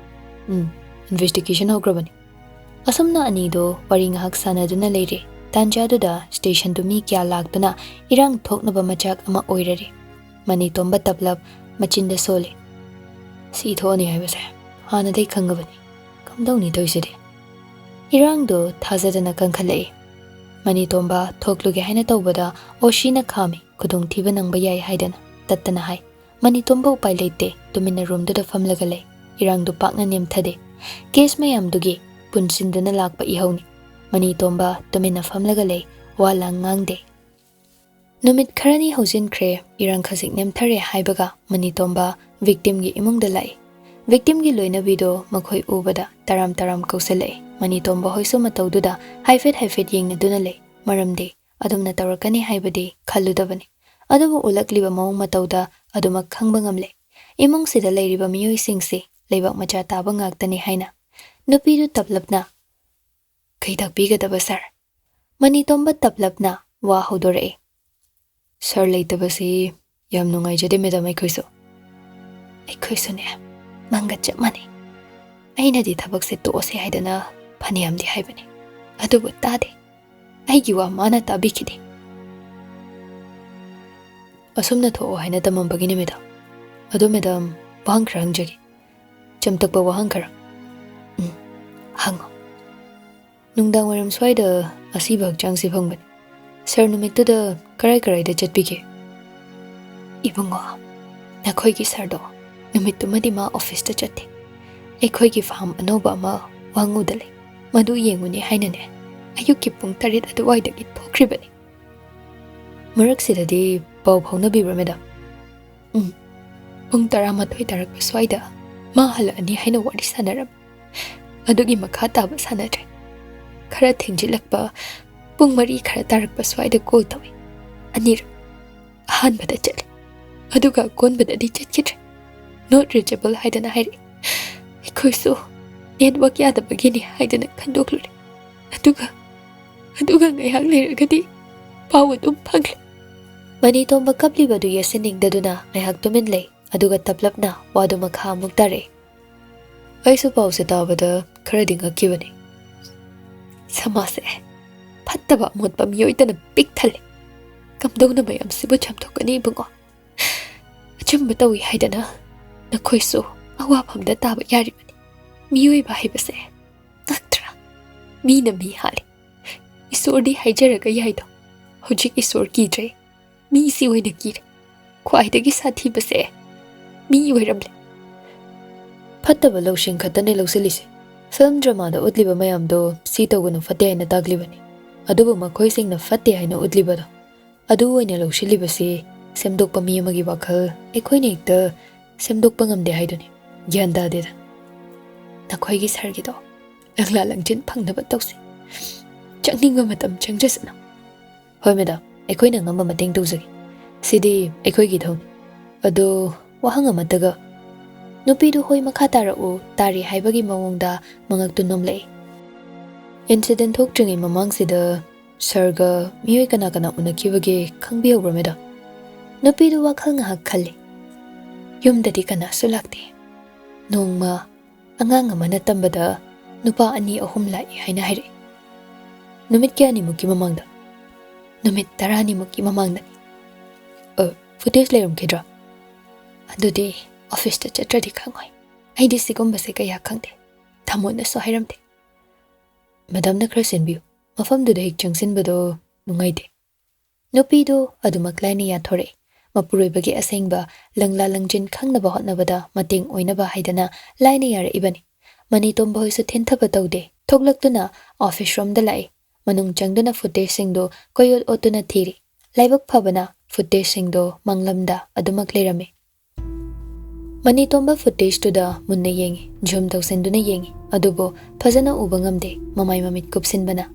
"ꯎꯝ, ꯏꯟꯚꯦꯁꯇꯤꯒꯦꯁꯟ ꯍꯧꯈ꯭ꯔꯕꯅꯤ꯫" ꯑꯁꯨꯝꯅ ꯑꯅꯤꯗꯣ ꯋꯥꯔꯤ ꯉꯥꯏꯍꯥꯛ ꯁꯥꯟꯅꯗꯨꯅ ꯂꯩꯔꯦ꯫ ꯇꯥꯟꯖꯥꯗꯨꯗ ꯁ꯭ꯇꯦꯁꯟꯗꯨ ꯃꯤ ꯀꯌꯥ ꯂꯥꯛꯇꯨꯅ ꯏꯔꯥꯡ ꯊꯣꯛꯅꯕ ꯃꯆꯥꯛ ꯑꯃ ꯑꯣꯏꯔꯔꯦ꯫ ꯃꯅꯤ ꯇꯣꯝꯕ ꯇꯞꯂꯞ ꯃꯆꯤꯟꯗ ꯁꯣꯜꯂꯤ꯫ "ꯁꯤ ꯊꯣꯛꯑꯅꯤ ꯍꯥꯏꯕꯁꯦ ꯍꯥꯟꯅꯗꯩ ꯈꯪꯉꯕꯅꯤ꯫ ꯀꯝꯗꯧꯅꯤ ꯇꯧꯔꯤꯁꯤꯗꯤ?" ꯏꯔꯥꯡꯗꯣ ꯊꯥꯖꯗꯅ ꯀꯟꯈꯠꯂꯛꯏ꯫ ꯃꯅꯤ ꯇꯣꯝꯕ ꯊꯣꯛꯂꯨꯒꯦ ꯍꯥꯏꯅ ꯇꯧꯕꯗ ꯑꯣꯁꯤꯅ ꯈꯥꯝꯃꯤ꯫ "ꯈꯨꯗꯣꯡꯊꯤꯕ ꯅꯪꯕ ꯌꯥꯏ" ꯍꯥꯏꯗꯅ ꯇꯠꯇꯅ ꯍꯥꯏ꯫ ꯃꯅꯤ ꯇꯣꯝꯕ ꯎꯄꯥꯏ ꯂꯩꯇꯦ, ꯇꯨꯃꯤꯟꯅ ꯔꯨꯝꯗꯨꯗ ꯐꯝꯂꯒ ꯂꯩ꯫ ꯏꯔꯥꯡꯗꯨ ꯄꯥꯛꯅ ꯅꯦꯝꯊꯗꯦ꯫ ꯀꯦꯁ ꯃꯌꯥꯝꯗꯨꯒꯤ ꯄꯨꯟꯁꯤꯟꯗꯨꯅ ꯂꯥꯛꯄ ꯏꯍꯧꯅꯤ꯫ ꯃꯅꯤ ꯇꯣꯝꯕ ꯇꯨꯃꯤꯟꯅ ꯐꯝꯂꯒ ꯂꯩ, ꯋꯥ ꯂꯥꯡ ꯉꯥꯡꯗꯦ꯫ ꯅꯨꯃꯤꯠ ꯈꯔꯅꯤ ꯍꯧꯖꯤꯟꯈ꯭ꯔꯦ, ꯏꯔꯥꯡ ꯈꯖꯤꯛ ꯅꯦꯝꯊꯔꯦ ꯍꯥꯏꯕꯒ ꯃꯅꯤ ꯇꯣꯝꯕ ꯚꯤꯛꯇꯤꯝꯒꯤ ꯏꯃꯨꯡꯗ ꯂꯥꯛꯏ꯫ ꯚꯤꯛꯇꯤꯝꯒꯤ ꯂꯣꯏꯅꯕꯤꯗꯣ ꯃꯈꯣꯏ ꯎꯕꯗ ꯇꯔꯥꯝ ꯇꯔꯥꯝ ꯀꯧꯁꯤꯜꯂꯛꯏ꯫ ꯃꯅꯤ ꯇꯣꯝꯕ ꯍꯣꯏꯁꯨ ꯃꯇꯧꯗꯨꯗ ꯍꯥꯏꯐꯦꯠ ꯍꯥꯏꯐꯦꯠ ꯌꯦꯡꯅꯗꯨꯅ ꯂꯩ꯫ ꯃꯔꯝꯗꯤ ꯑꯗꯨꯝꯅ ꯇꯧꯔꯛꯀꯅꯤ ꯍꯥꯏꯕꯗꯤ ꯈꯜꯂꯨꯗꯕꯅꯤ꯫ ꯑꯗꯨꯕꯨ ꯎꯠꯂꯛꯂꯤꯕ ꯃꯑꯣꯡ ꯃꯇꯧꯗ ꯑꯗꯨꯃꯛ ꯈꯪꯕ ꯉꯝꯂꯦ꯫ ꯏꯃꯨꯡꯁꯤꯗ ꯂꯩꯔꯤꯕ ꯃꯤꯑꯣꯏꯁꯤꯡꯁꯤ ꯂꯩꯕꯥꯛ ꯃꯆꯥ ꯇꯥꯕ ꯉꯥꯛꯇꯅꯤ ꯍꯥꯏꯅ꯫ ꯅꯨꯄꯤꯗꯨ ꯇꯞꯂꯞꯅ, "ꯀꯩ ꯇꯥꯛꯄꯤꯒꯗꯕ ꯁꯥꯔ?" ꯃꯅꯤ ꯇꯣꯝꯕ ꯇꯞꯂꯞꯅ ꯋꯥ ꯍꯧꯗꯣꯔꯛꯏ꯫ "ꯁꯥꯔ ꯂꯩꯇꯕꯁꯤ ꯌꯥꯝ ꯅꯨꯡꯉꯥꯏꯖꯗꯦ ꯃꯦꯗꯥꯝ, ꯑꯩꯈꯣꯏꯁꯨ꯫" "ꯑꯩꯈꯣꯏꯁꯨꯅꯦ, ꯅꯪꯒ ꯆꯞ ꯃꯥꯟꯅꯩ꯫ ꯑꯩꯅꯗꯤ ꯊꯕꯛꯁꯦ ꯇꯣꯛꯑꯁꯦ ꯍꯥꯏꯗꯅ ꯐꯅꯌꯥꯝꯗꯤ ꯍꯥꯏꯕꯅꯤ, ꯑꯗꯨꯕꯨ ꯇꯥꯗꯦ꯫ ꯑꯩꯒꯤ ꯋꯥ ꯃꯥꯅ ꯇꯥꯕꯤꯈꯤꯗꯦ꯫" "ꯑꯁꯨꯝꯅ ꯊꯣꯛꯑꯣ ꯍꯥꯏꯅ ꯇꯝꯃꯝꯕꯒꯤꯅꯤ ꯃꯦꯗꯥꯝ꯫ ꯑꯗꯣ ꯃꯦꯗꯥꯝ, ꯋꯥꯍꯪ ꯈꯔ ꯍꯪꯖꯒꯦ꯫ ꯆꯝꯇꯛꯄ ꯋꯥꯍꯪ ꯈꯔ꯫" "ꯎꯝ, ꯍꯪꯉꯣ꯫" ꯅꯨꯡꯗꯥꯡ ꯋꯥꯏꯔꯝ ꯁ꯭ꯋꯥꯏꯗ ꯑꯁꯤꯕ ꯍꯛꯆꯥꯡꯁꯤ ꯐꯪꯕꯅꯤ꯫ ꯁꯥꯔ ꯅꯨꯃꯤꯠꯇꯨꯗ ꯀꯔꯥꯏ ꯀꯔꯥꯏꯗ ꯆꯠꯄꯤꯒꯦ? ꯏꯕꯨꯡꯉꯣ, ꯅꯈꯣꯏꯒꯤ ꯁꯥꯔꯗꯣ ꯅꯨꯃꯤꯠꯇꯨꯃꯗꯤ ꯃꯥ ꯑꯣꯐꯤꯁꯇ ꯆꯠꯇꯦ꯫ ꯑꯩꯈꯣꯏꯒꯤ ꯐꯥꯝ ꯑꯅꯧꯕ ꯑꯃ ꯋꯥꯡꯉꯨꯗ ꯂꯩ, ꯃꯗꯨ ꯌꯦꯡꯉꯨꯅꯤ ꯍꯥꯏꯅꯅꯦ ꯑꯌꯨꯛꯀꯤ ꯄꯨꯡ ꯇꯔꯦꯠ ꯑꯗꯨꯋꯥꯏꯗꯒꯤ ꯊꯣꯛꯈ꯭ꯔꯤꯕꯅꯤ꯫ ꯃꯔꯛꯁꯤꯗꯗꯤ ꯄꯥꯎ ꯐꯥꯎꯅꯕꯤꯕ꯭ꯔꯥ, ꯃꯦꯗꯥꯝ? ꯎꯝ, ꯄꯨꯡ ꯇꯔꯥꯃꯥꯊꯣꯏ ꯇꯥꯔꯛꯄ ꯁ꯭ꯋꯥꯏꯗ ꯃꯥ ꯍꯜꯂꯛꯑꯅꯤ ꯍꯥꯏꯅ ꯋꯥꯔꯤ ꯁꯥꯟꯅꯔꯝꯃꯤ꯫ ꯑꯗꯨꯒꯤ ꯃꯈꯥ ꯇꯥꯕ ꯁꯥꯟꯅꯗ꯭ꯔꯦ꯫ ꯈꯔ ꯊꯦꯡꯖꯤꯜꯂꯛꯄ, ꯄꯨꯡ ꯃꯔꯤ ꯈꯔ ꯇꯥꯔꯛꯄ ꯁ꯭ꯋꯥꯏꯗ ꯀꯣꯜ ꯇꯧꯏ꯫ ꯑꯅꯤꯔꯛ꯫ ꯑꯍꯥꯟꯕꯗ ꯆꯠꯂꯤ, ꯑꯗꯨꯒ ꯑꯀꯣꯟꯕꯗꯗꯤ ꯆꯠꯈꯤꯗ꯭ꯔꯦ꯫ ꯅꯣꯠ ꯔꯤꯆꯦꯕꯜ ꯍꯥꯏꯗꯅ ꯍꯥꯏꯔꯛꯏ꯫ ꯑꯩꯈꯣꯏꯁꯨ ꯅꯦꯠꯋꯥꯛ ꯌꯥꯗꯕꯒꯤꯅꯤ ꯍꯥꯏꯗꯅ ꯈꯟꯗꯣꯛꯂꯨꯔꯦ꯫ ꯑꯗꯨꯒ, ꯑꯗꯨꯒ ꯉꯥꯏꯍꯥꯛ ꯂꯩꯔꯒꯗꯤ ꯄꯥꯎ ꯑꯗꯨꯝ ꯐꯪꯂꯦ꯫ ꯃꯅꯤꯇꯣꯝꯕ ꯀꯞꯂꯤꯕꯗꯨ ꯌꯦꯠꯁꯤꯟꯅꯤꯡꯗꯗꯨꯅ ꯉꯥꯏꯍꯥꯛ ꯇꯨꯃꯤꯟ ꯂꯩ, ꯑꯗꯨꯒ ꯇꯞꯂꯞꯅ ꯋꯥꯗꯨ ꯃꯈꯥ ꯑꯃꯨꯛ ꯇꯥꯔꯛꯏ꯫ ꯑꯩꯁꯨ ꯄꯥꯎꯁꯦ ꯇꯥꯕꯗ ꯈꯔꯗꯤ ꯉꯛꯈꯤꯕꯅꯤ꯫ ꯁꯃꯥꯖꯁꯦ ꯐꯠꯇꯕ ꯑꯃꯣꯠꯄ ꯃꯤꯑꯣꯏꯗꯅ ꯄꯤꯛ ꯊꯜꯂꯦ꯫ ꯀꯝꯗꯧꯅ ꯃꯌꯥꯝꯁꯤꯕꯨ ꯆꯥꯝꯊꯣꯛꯀꯅꯤ ꯏꯕꯨꯡꯉꯣ? ꯑꯆꯨꯝꯕ ꯇꯧꯏ ꯍꯥꯏꯗꯅ ꯅꯈꯣꯏꯁꯨ ꯑꯋꯥꯐꯝꯗ ꯇꯥꯕ ꯌꯥꯔꯤꯕꯅꯤ꯫ ꯃꯤꯑꯣꯏꯕ ꯍꯥꯏꯕꯁꯦ ꯉꯛꯇ꯭ꯔꯥ? ꯃꯤꯅ ꯃꯤ ꯍꯥꯠꯂꯤ꯫ ꯏꯁꯣꯔꯗꯤ ꯍꯥꯏꯖꯔꯒ ꯌꯥꯏꯗꯣ꯫ ꯍꯧꯖꯤꯛ ꯏꯁꯣꯔ ꯀꯤꯗ꯭ꯔꯦ꯫ ꯃꯤꯁꯤ ꯑꯣꯏꯅ ꯀꯤꯔꯦ꯫ ꯈ꯭ꯋꯥꯏꯗꯒꯤ ꯁꯥꯊꯤꯕꯁꯦ ꯃꯤ ꯑꯣꯏꯔꯝꯂꯦ꯫ ꯐꯠꯇꯕ ꯂꯧꯁꯤꯡ ꯈꯛꯇꯅꯦ ꯂꯧꯁꯤꯜꯂꯤꯁꯦ꯫ ꯐꯤꯂꯝ ꯗ꯭ꯔꯃꯥꯗ ꯎꯠꯂꯤꯕ ꯃꯌꯥꯝꯗꯣ ꯁꯤ ꯇꯧꯒꯅꯨ ꯐꯠꯇꯦ ꯍꯥꯏꯅ ꯇꯥꯛꯂꯤꯕꯅꯤ꯫ ꯑꯗꯨꯕꯨ ꯃꯈꯣꯏꯁꯤꯡꯅ ꯐꯠꯇꯦ ꯍꯥꯏꯅ ꯎꯠꯂꯤꯕꯗꯣ, ꯑꯗꯨ ꯑꯣꯏꯅ ꯂꯧꯁꯤꯜꯂꯤꯕꯁꯤ ꯁꯦꯝꯗꯣꯛꯄ ꯃꯤ ꯑꯃꯒꯤ ꯋꯥꯈꯜ ꯑꯩꯈꯣꯏꯅ ꯍꯦꯛꯇ ꯁꯦꯝꯗꯣꯛꯄ ꯉꯝꯗꯦ ꯍꯥꯏꯗꯨꯅꯤ꯫ ꯒ꯭ꯌꯥꯟ ꯇꯥꯗꯦꯗ꯫ ꯅꯈꯣꯏꯒꯤ ꯁꯥꯔꯒꯤꯗꯣ ꯂꯪꯂꯥ ꯂꯪꯖꯤꯟ ꯐꯪꯅꯕ ꯇꯧꯁꯤ꯫ ꯆꯪꯅꯤꯡꯕ ꯃꯇꯝ ꯆꯪꯖꯁꯅꯨ꯫ ꯍꯣꯏ ꯃꯦꯗꯥꯝ, ꯑꯩꯈꯣꯏꯅ ꯉꯝꯕ ꯃꯇꯦꯡ ꯇꯧꯖꯒꯦ꯫ ꯁꯤꯗꯤ ꯑꯩꯈꯣꯏꯒꯤ ꯏꯊꯧꯅꯤ꯫ ꯑꯗꯣ ꯋꯥꯍꯪ ꯑꯃꯠꯇꯒ꯫ ꯅꯨꯄꯤꯗꯨ ꯍꯣꯏ ꯃꯈꯥ ꯇꯥꯔꯛꯎ, ꯇꯥꯔꯤ ꯍꯥꯏꯕꯒꯤ ꯃꯑꯣꯡꯗ ꯃꯉꯛꯇꯨ ꯅꯣꯝꯂꯛꯏ꯫ ꯏꯟꯁꯤꯗꯦꯟ ꯊꯣꯛꯇ꯭ꯔꯤꯉꯩ ꯃꯃꯥꯡꯁꯤꯗ ꯁꯥꯔꯒ ꯃꯤꯑꯣꯏ ꯀꯅꯥ ꯀꯅꯥ ꯎꯅꯈꯤꯕꯒꯦ ꯈꯪꯕꯤꯍꯧꯕ꯭ꯔꯥ ꯃꯦꯗꯥꯝ? ꯅꯨꯄꯤꯗꯨ ꯋꯥꯈꯜ ꯉꯥꯏꯍꯥꯛ ꯈꯜꯂꯤ꯫ ꯌꯨꯝꯗꯗꯤ ꯀꯅꯥꯁꯨ ꯂꯥꯛꯇꯦ꯫ ꯅꯣꯡꯃ ꯑꯉꯥꯡ ꯑꯃꯅ ꯇꯝꯕꯗ ꯅꯨꯄꯥ ꯑꯅꯤ ꯑꯍꯨꯝ ꯂꯥꯛꯏ ꯍꯥꯏꯅ ꯍꯥꯏꯔꯛꯏ꯫ ꯅꯨꯃꯤꯠ ꯀꯌꯥꯅꯤꯃꯨꯛꯀꯤ ꯃꯃꯥꯡꯗ? ꯅꯨꯃꯤꯠ ꯇꯔꯥꯅꯤꯃꯨꯛꯀꯤ ꯃꯃꯥꯡꯗꯅꯤ꯫ ꯑ, ꯐꯨꯇꯦꯖ ꯂꯩꯔꯝꯈꯤꯗ꯭ꯔꯣ? ꯑꯗꯨꯗꯤ ꯑꯣꯐꯤꯁꯇ ꯆꯠꯇ꯭ꯔꯗꯤ ꯈꯪꯉꯣꯏ꯫ ꯑꯩꯗꯤ ꯁꯤꯒꯨꯝꯕꯁꯦ ꯀꯌꯥ ꯈꯪꯗꯦ꯫ ꯇꯥꯃꯣꯅꯁꯨ ꯍꯥꯏꯔꯝꯗꯦ꯫ "ꯃꯦꯗꯥꯝꯅ ꯈꯔ ꯁꯤꯟꯕꯤꯌꯨ, ꯃꯐꯝꯗꯨꯗ ꯍꯦꯛ ꯆꯪꯁꯤꯟꯕꯗꯣ ꯅꯨꯡꯉꯥꯏꯇꯦ"꯫ ꯅꯨꯄꯤꯗꯨ ꯑꯗꯨꯃꯛ ꯂꯥꯏꯅ ꯌꯥꯊꯣꯔꯛꯏ꯫ ꯃꯄꯨꯔꯣꯏꯕꯒꯤ ꯑꯁꯦꯡꯕ ꯂꯪꯂꯥ ꯂꯪꯖꯤꯟ ꯈꯪꯅꯕ ꯍꯣꯠꯅꯕꯗ ꯃꯇꯦꯡ ꯑꯣꯏꯅꯕ ꯍꯥꯏꯗꯅ ꯂꯥꯏꯅ ꯌꯥꯔꯛꯏꯕꯅꯤ꯫ ꯃꯅꯤꯇꯣꯝꯕ ꯍꯣꯏꯁꯨ ꯊꯤꯟꯊꯕ ꯇꯧꯗꯦ꯫ ꯊꯣꯛꯂꯛꯇꯨꯅ ꯑꯣꯐꯤꯁ ꯔꯣꯝꯗ ꯂꯥꯛꯏ꯫ ꯃꯅꯨꯡ ꯆꯪꯗꯨꯅ ꯐꯨꯇꯦꯖꯁꯤꯡꯗꯨ ꯀꯣꯏꯑꯣꯠ ꯑꯣꯠꯇꯨꯅ ꯊꯤꯔꯤ꯫ ꯂꯥꯏꯕꯛ ꯐꯕꯅ ꯐꯨꯇꯦꯖꯁꯤꯡꯗꯣ ꯃꯪꯂꯝꯗ ꯑꯗꯨꯃꯛ ꯂꯩꯔꯝꯃꯤ꯫ ꯃꯅꯤꯇꯣꯝꯕ ꯐꯨꯇꯦꯖꯇꯨꯗ ꯃꯨꯟꯅ ꯌꯦꯡꯉꯤ, ꯖꯨꯝ ꯇꯧꯁꯤꯟꯗꯨꯅ ꯌꯦꯡꯉꯤ, ꯑꯗꯨꯕꯨ ꯐꯖꯅ ꯎꯕ ꯉꯝꯗꯦ꯫ ꯃꯃꯥꯏ ꯃꯃꯤꯠ ꯀꯨꯞꯁꯤꯟꯕꯅ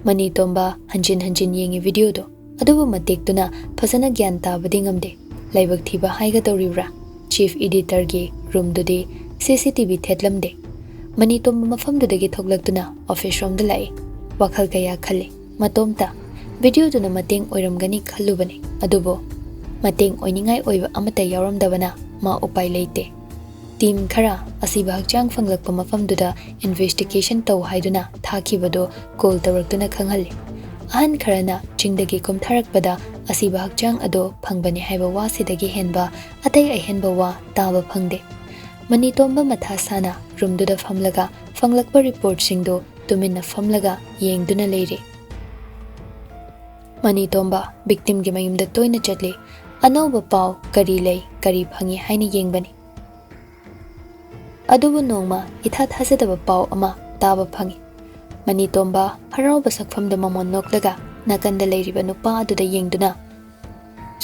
ꯃꯅꯤꯇꯣꯝꯕ ꯍꯟꯖꯤꯟ ꯍꯟꯖꯤꯟ ꯌꯦꯡꯉꯤ ꯚꯤꯗꯤꯑꯣꯗꯣ, ꯑꯗꯨꯕꯨ ꯃꯇꯦꯛꯇꯨꯅ ꯐꯖꯅ ꯒ꯭ꯌꯥꯟ ꯇꯥꯕꯗꯤ ꯉꯝꯗꯦ꯫ ꯂꯥꯏꯕꯛ ꯊꯤꯕ ꯍꯥꯏꯒꯗꯧꯔꯤꯕ꯭ꯔꯥ? ꯆꯤꯐ ꯏꯗꯤꯇꯔꯒꯤ ꯔꯨꯝꯗꯨꯗꯤ ꯁꯤ ꯁꯤ ꯇꯤ ꯚꯤ ꯊꯦꯠꯂꯝꯗꯦ꯫ ꯃꯅꯤꯇꯣꯝꯕ ꯃꯐꯝꯗꯨꯗꯒꯤ ꯊꯣꯛꯂꯛꯇꯨꯅ ꯑꯣꯐꯤꯁ ꯔꯣꯝꯗ ꯂꯥꯛꯏ꯫ ꯋꯥꯈꯜ ꯀꯌꯥ ꯈꯜꯂꯤ꯫ ꯃꯇꯣꯝꯇ ꯚꯤꯗꯤꯑꯣꯗꯨꯅ ꯃꯇꯦꯡ ꯑꯣꯏꯔꯝꯒꯅꯤ ꯈꯜꯂꯨꯕꯅꯤ, ꯑꯗꯨꯕꯨ ꯃꯇꯦꯡ ꯑꯣꯏꯅꯤꯡꯉꯥꯏ ꯑꯣꯏꯕ ꯑꯃꯠꯇ ꯌꯥꯎꯔꯝꯗꯕꯅ ꯃꯥ ꯎꯄꯥꯏ ꯂꯩꯇꯦ꯫ ꯇꯤꯝ ꯈꯔ ꯑꯁꯤꯕ ꯍꯛꯆꯥꯡ ꯐꯪꯂꯛꯄ ꯃꯐꯝꯗꯨꯗ ꯏꯟꯚꯦꯁꯇꯤꯒꯦꯁꯟ ꯇꯧ ꯍꯥꯏꯗꯨꯅ ꯊꯥꯈꯤꯕꯗꯨ ꯀꯣꯜ ꯇꯧꯔꯛꯇꯨꯅ ꯈꯪꯍꯜꯂꯤ꯫ ꯑꯍꯟ ꯈꯔꯅ ꯆꯤꯡꯗꯒꯤ ꯀꯨꯝꯊꯔꯛꯄꯗ ꯑꯁꯤꯕ ꯍꯛꯆꯥꯡ ꯑꯗꯨ ꯐꯪꯕꯅꯤ ꯍꯥꯏꯕ ꯋꯥꯁꯤꯗꯒꯤ ꯍꯦꯟꯕ ꯑꯇꯩ ꯑꯍꯦꯟꯕ ꯋꯥ ꯇꯥꯕ ꯐꯪꯗꯦ꯫ ꯃꯅꯤꯇꯣꯝꯕ ꯃꯊꯥ ꯁꯥꯅ ꯔꯨꯝꯗꯨꯗ ꯐꯝꯂꯒ ꯐꯪꯂꯛꯄ ꯔꯤꯄꯣꯔꯠꯁꯤꯡꯗꯨ ꯇꯨꯃꯤꯟꯅ ꯐꯝꯂꯒ ꯌꯦꯡꯗꯨꯅ ꯂꯩꯔꯤ꯫ ꯃꯅꯤꯇꯣꯝꯕ ꯚꯤꯛꯇꯤꯝꯒꯤ ꯃꯌꯨꯝꯗ ꯇꯣꯏꯅ ꯆꯠꯂꯤ꯫ ꯑꯅꯧꯕ ꯄꯥꯎ ꯀꯔꯤ ꯂꯩ, ꯀꯔꯤ ꯐꯪꯉꯤ ꯍꯥꯏꯅ ꯌꯦꯡꯕꯅꯤ꯫ ꯑꯗꯨꯕꯨ ꯅꯣꯡꯃ ꯏꯊꯥ ꯊꯥꯖꯗꯕ ꯄꯥꯎ ꯑꯃ ꯇꯥꯕ ꯐꯪꯉꯤ꯫ ꯃꯅꯤꯇꯣꯝꯕ ꯍꯔꯥꯎꯕ ꯁꯛꯐꯝꯗ ꯃꯃꯣꯟ ꯅꯣꯛꯂꯒ ꯅꯥꯀꯟꯗ ꯂꯩꯔꯤꯕ ꯅꯨꯄꯥ ꯑꯗꯨꯗ ꯌꯦꯡꯗꯨꯅ,